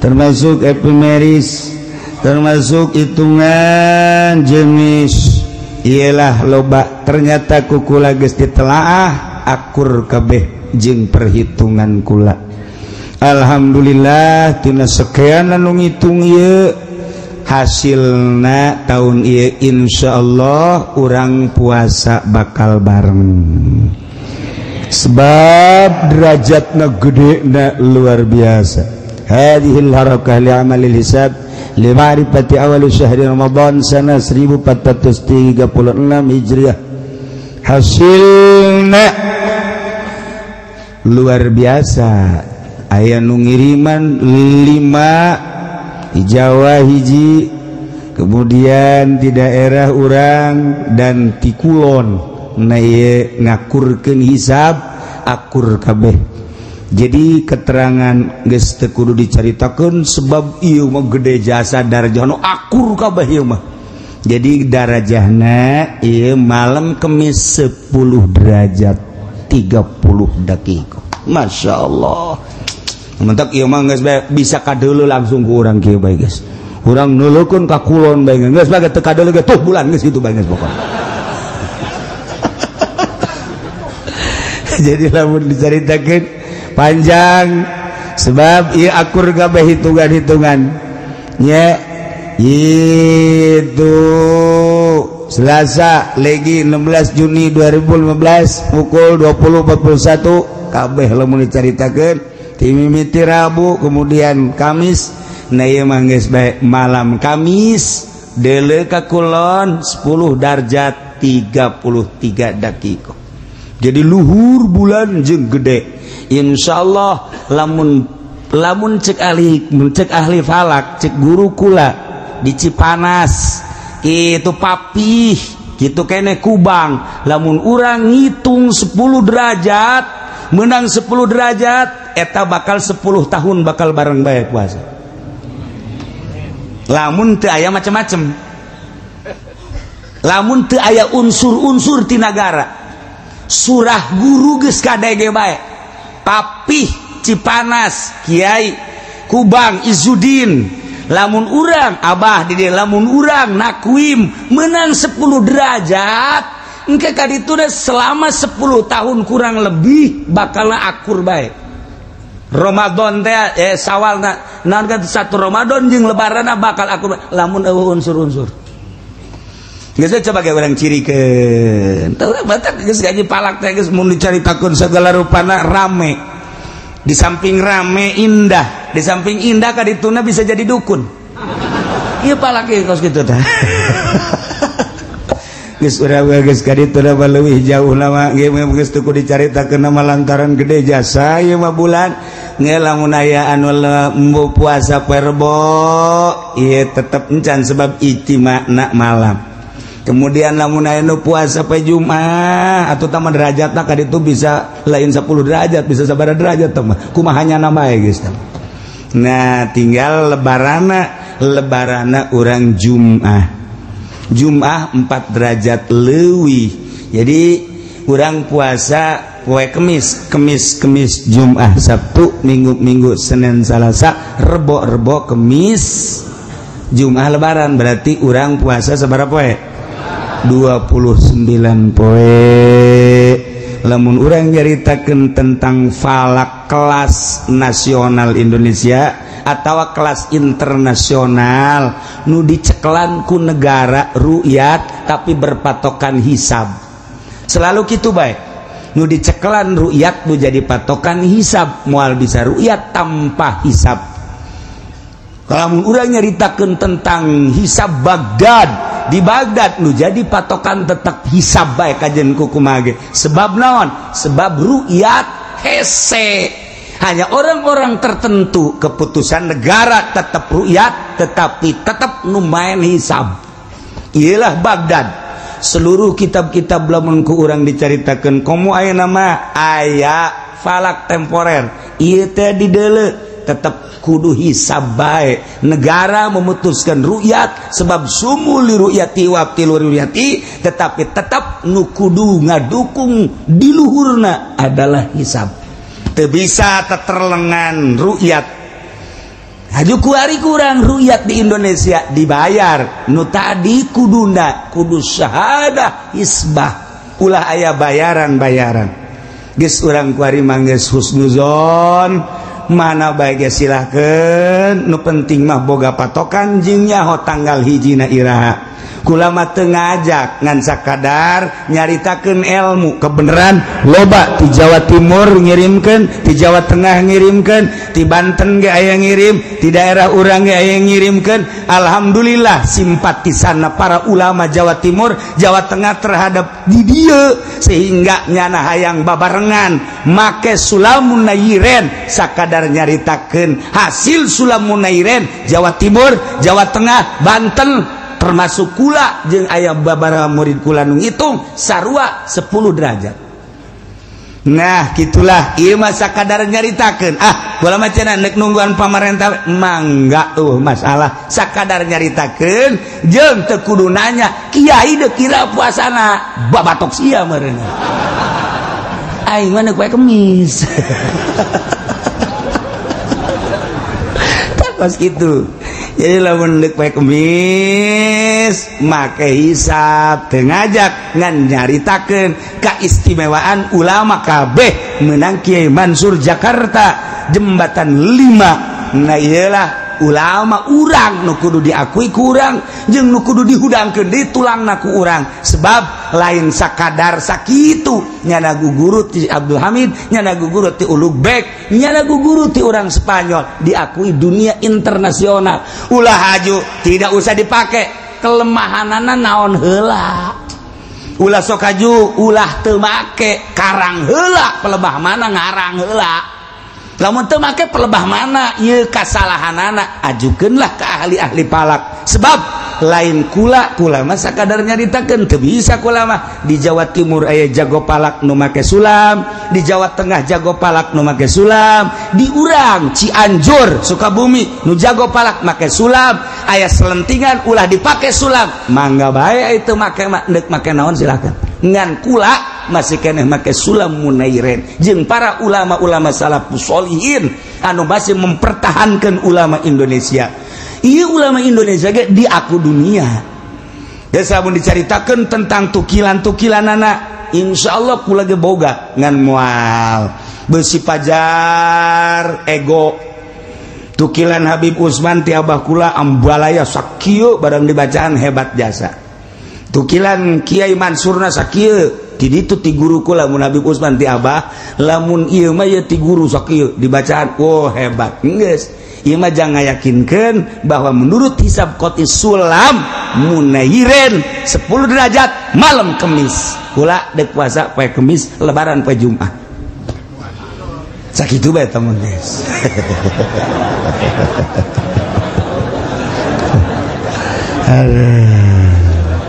termasuk epimeris, termasuk hitungan jenis. Iyalah loba ternyata kukula geus ditelaah akur kabeh jeung perhitungan kula. Alhamdulillah tina sekian anu ngitung ieu hasilna tahun ieu insyaallah urang puasa bakal bareng. Sebab derajatna gedena luar biasa. Hadhil harakah li amalil hisab li ma'rifati awal syahri Ramadan sana 1436 Hijriah. Hasilna luar biasa. Aya nu ngiriman 5 di Jawa hiji, kemudian di daerah urang dan di kulon. Nah ieu ngakurkeun hisab akur kabeh. Jadi keterangan geus teu kudu dicaritakeun sebab ieu mah gede jasa darajahna akur kabeh ieu mah. Jadi darajahna ieu malam Kemis 10 derajat 30 detik. Masya Allah. Mentak ieu mah geus bisa kadeuleu langsung ku urang kieu bae geus. Urang neuleukeun ka kulon bae geus bae teu kadeuleu ge tuh bulan geus kitu bae geus pokona. Jadi lamun dicaritakeun panjang Sebab ieu akur kabeh hitungan-hitungan nya itu. Selasa legi 16 Juni 2015 pukul 20.41 kabeh lamun dicaritakeun ti mimiti Rabu kemudian Kamis. Nah ieu mah geus bae malam Kamis deuleu ka kulon 10 derajat 33 dakika. Jadi luhur bulan jeung gede. Insyaallah lamun lamun cek ahli falak, cek guru kula di Cipanas itu papih gitu kene Kubang, lamun urang ngitung 10 derajat menang 10 derajat eta bakal 10 tahun bakal bareng bae puasa. Lamun teu aya macem-macem, lamun teu aya unsur-unsur ti nagara, surah guru geus kadege bae. Papih Cipanas Kiai Kubang Izudin, lamun urang abah di dieu, lamun urang nakuim menang 10 derajat engke ka ditu selama 10 tahun kurang lebih bakal akur bae. Ramadan teh sawalna naon kan satu Ramadan jeung lebaranna bakal akur bae lamun eueuh unsur-unsur. Geus coba ge urang cirikeun. Teu batak geus gaji palak teh geus mun dicaritakeun segala rupana rame. Di samping rame indah, di samping indah kadituna bisa jadi dukun. Ieu palak ieu kos kitu tah. Geus urang geus kadituna mah leuwih jauh lama ge geus teu kudu dicaritakeun mah lantaran gede jasa ieu mah bulan. Nge lamun aya anu embu puasa poe Rebo ieu tetep encan sebab ijtima'na malam. Kemudian lamun aya nu puasa poe Jumat atau tambah derajatna ka ditu bisa lain 10 derajat bisa sabaraha derajat teh mah kumaha nyana bae geus teh. Nah tinggal lebarana urang Jumat. Jumat 4 derajat leuwih. Jadi urang puasa poe Kemis, Kemis, Kemis, Jumat, Sabtu, Minggu, Minggu, Senin, Salasa, Rebo, Rebo, Kemis, Jumat lebaran. Berarti urang puasa sabaraha poe? 29 poe. Lamun urang nyaritakeun tentang falak kelas nasional Indonesia atau kelas internasional nu dicekelan ku negara ru'yat tapi berpatokan hisab. Selalu kitu bae. Nu dicekelan ru'yat nu jadi patokan hisab, moal bisa ru'yat tanpa hisab. Kalau urang nyaritakeun tentang hisab Baghdad, di Baghdad nu jadi patokan tetap hisab bae kajen kukumaha ge. Sebab naon? Sebab ru'yat hese. Hanya orang-orang tertentu keputusan negara tetap ru'yat tetapi tetap nu main hisab. Iyalah Baghdad. Seluruh kitab-kitab lamun ku urang dicaritakeun komo aya nama aya falak temporer. Ieu teh dideuleu tetap kudu hisab bae. Negara memutuskan ru'yat sebab sumu li ru'yati wa tilu ru'yati, tetapi tetap nu kudu ngadukung di luhurna adalah hisab. Teu bisa teterlengan ru'yat. Haju kuari kurang ru'yat di Indonesia dibayar. Nu tadi kuduna kudu syahadah hisbah. Ulah aya bayaran-bayaran. Geus urang kuari mah geus husnuzon. Mana bae ge silahkeun, nu penting mah boga patokan jeung nyaho tanggal hijina iraha. Kula mah teu ngajak ngan sakadar nyaritakeun ilmu kebenaran loba ti Jawa Timur ngirimkeun, ti Jawa Tengah ngirimkeun, ti Banten ge aya ngirim, ti daerah urang ge aya ngirimkeun. Alhamdulillah simpatisanna para ulama Jawa Timur, Jawa Tengah terhadap di dieu sehingga nyana hayang babarengan make Sulamun Nairen sakadar nyaritakeun hasil Sulamun Nairen Jawa Timur, Jawa Tengah, Banten termasuk kula jeung aya babaraha murid kula nu ngitung sarua 10 derajat. Nah gitulah ieu mah sakadar nyaritakeun. Ah kula mah cenah neuk nungguan pamarentah mangga tuh masalah sakadar nyaritakeun jeung teu kudu nanya kiai deuk kira puasana babatok sia meureun. Aing mah neuk poe Kemis. Pas gitu. Jadi lamun deuk poe Kemis make hisab teu ngajak ngan nyaritakeun kaistimewaan ulama kabeh menang Kiai Mansur Jakarta jembatan 5. Nah iyalah ulama urang nu kudu diakui ku urang jeung nu kudu dihudangkeun di tulangna ku urang, sebab lain sakadar sakitu nyana guru ti Abdul Hamid, nyana guru ti Ulugbek, nyana guru ti urang Spanyol diakui dunia internasional. Ulah haju tidak usah dipake kelemahanana naon heula, ulah sok haju ulah teu make karang heula pelebah mana ngarang heula. Lamun teu make pelebah mana ieu kasalahanana ajukeunlah ka ahli-ahli palak, sebab lain kula kula mah sakadar nyaritakeun teu bisa kula mah. Di Jawa Timur aya jago palak nu make sulam, di Jawa Tengah jago palak nu make sulam, di urang Cianjur Sukabumi nu jago palak make sulam, aya selentingan ulah dipake sulam, mangga bae itu make mah deuk make naon silakan. Ngan kula masih keneh make sulam munairen jeung para ulama-ulama salafus sholihin anu masih mempertahankan ulama Indonesia. Ieu ulama Indonesia ge diaku dunia. Geus mun dicaritakeun tentang tukilan-tukilanana insyaallah kula ge boga ngan moal beusi pajar ego. Tukilan Habib Usman ti abah kula ambalaya sakieu barang dibacaan hebat jasa. Tukilan Kiai Mansurna sakieu ti ditu ti guru kula mun Habib Usman ti abah lamun ieu mah ieu ti guru sakieu dibacaan oh hebat. Geus ieu mah jangan ngayakinkeun bahwa menurut hisab qoti sulam munairen 10 derajat malam Kemis. Kula deuk puasa poe Kemis lebaran poe Jumat. Sakitu bae temen geus.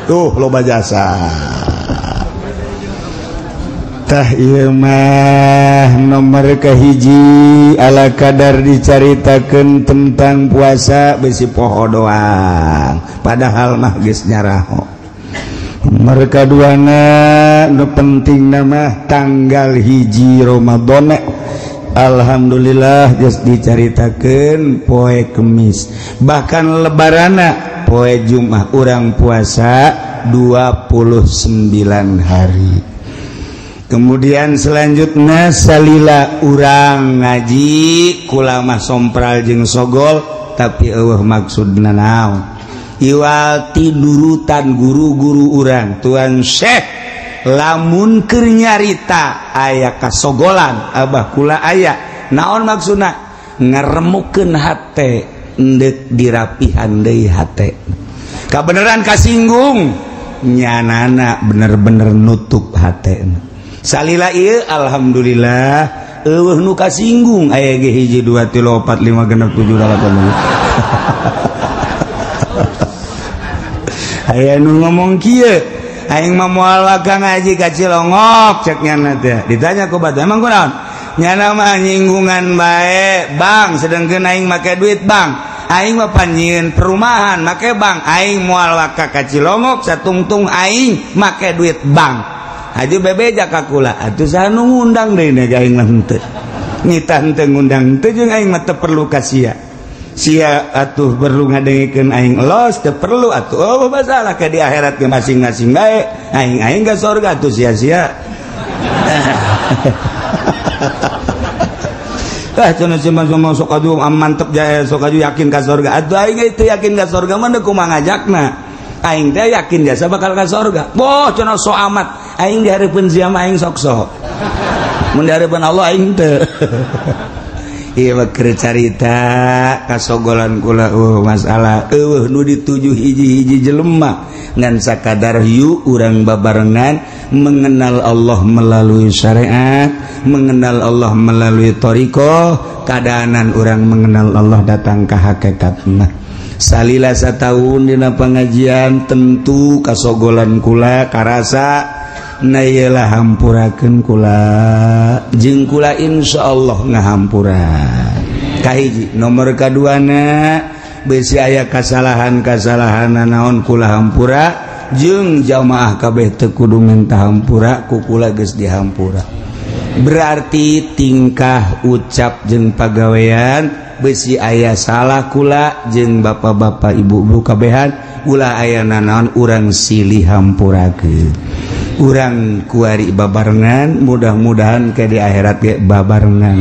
Tuh loba jasa. Tah ieu mah nomor kahiji ala kadar dicaritakeun tentang puasa besi poho doang padahal mah geus nyaraho. Nomor kaduana nu penting mah tanggal 1 Ramadan. Alhamdulillah geus dicaritakeun poe Kemis, bahkan lebarana poe Jumat urang puasa 29 hari. Kemudian selanjutnya salila urang ngaji kula mah sompral jeung sogol tapi eueuh maksudna naon iwal tidurutan guru-guru urang Tuan Syekh lamun keur nyarita aya kasogolan abah kula aya naon maksudna ngaremukeun hate endek dirapihan deui hate kabeneran kasinggung nyanana bener-bener nutup hate. Salila ieu alhamdulillah eueuh nu kasinggung aya ge 1 2 3 4 5 6 7 8. Aya nu ngomong kieu aing mah moal waka ngaji ka Cilongok cek nyana teh. Ditanya ku batur emang kunaon? Nyana mah nyinggungan bae bang sedengkeun aing make duit bang. Aing mah panjieun perumahan make bang. Aing moal waka ka Cilongok satungtung aing make duit bang. Haji bebeja ka kula atuh saha nu ngundang deui na aing mah henteu. Nitah henteu ngundang henteu jeung aing mah teu perlu ka sia. Sia atuh perlu ngadengikeun aing los teu perlu atuh oh masalah ke di akhirat ge masing-masing bae. Aing aing ka surga atuh sia-sia. Ah cenah si mah sok atuh mantep jae sok atuh yakin ka surga. Atuh aing teu yakin ka surga mah kumaha ngajakna. Aing teh yakin jasa bakal ka surga. Boh cenah sok amat. Aing dihareupeun sia mah aing sok sok. Mun dihareupeun Allah aing teu. Ieu mah keur carita kasogolan kula masalah eueuh nu dituju hiji-hiji jelema ngan sakadar hiu urang babarengan mengenal Allah melalui syariat, mengenal Allah melalui thariqah, kadaanan urang mengenal Allah datang ka hakikatna. Salila sataun dina pengajian tentu kasogolan kula karasa na iyalah hampurakeun kula jeung kula insyaallah ngahampura. Kahiji nomor kaduana besi aya kasalahan-kasalahan naon kula hampura jeung jamaah kabeh teu kudu minta hampura ku kula geus dihampura. Berarti tingkah ucap jeung pagawean besi aya salah kula jeung bapak-bapak ibu-ibu kabehan ulah aya nanaon urang silih hampurakeun. Urang kuari babarengan, mudah-mudahan ke di akhirat ge babarengan.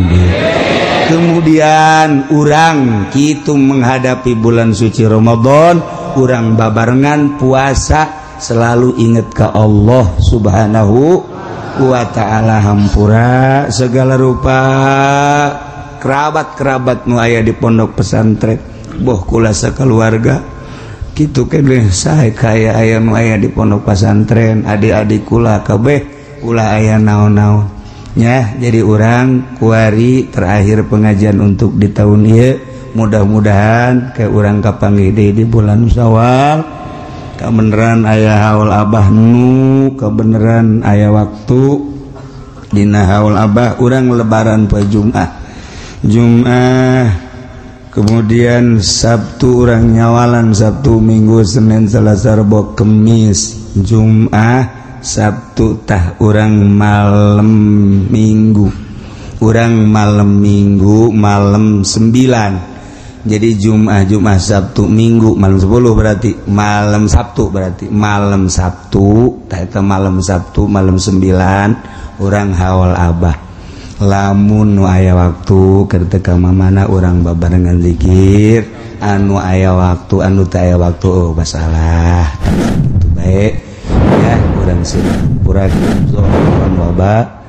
Kemudian urang kitu menghadapi bulan suci Ramadan, urang babarengan puasa selalu ingat ke Allah Subhanahu wa ta'ala. Hampura segala rupa kerabat-kerabat nu aya di pondok pesantren, boh kula sakeluarga kitu keneh sae kaya aya nu aya di pondok pesantren, adik-adik kula kabeh ulah aya naon-naon nya. Jadi urang kuari terakhir pengajian untuk di tahun ieu, mudah-mudahan ke urang kapanggih deui di bulan Syawal, kebenaran aya haul abah nu kebenaran aya waktu dina haul abah. Urang lebaran poe Jumat, Jumat kemudian Sabtu urang nyawalan, Sabtu, Minggu, Senin, Selasa, Rebo, Kemis, Jumat, Sabtu, tah urang malam Minggu, urang malam Minggu malam 9. Jadi Jumat, Jumat, Sabtu, Minggu malam 10, berarti malam Sabtu, berarti malam Sabtu tah eta malam Sabtu malam 9 urang haul abah. Lamun nu aya waktu keur teu ka mana urang babarengan zikir, anu aya waktu, anu teu aya waktu oh masalah itu baik ya. Urang sih pura wabah.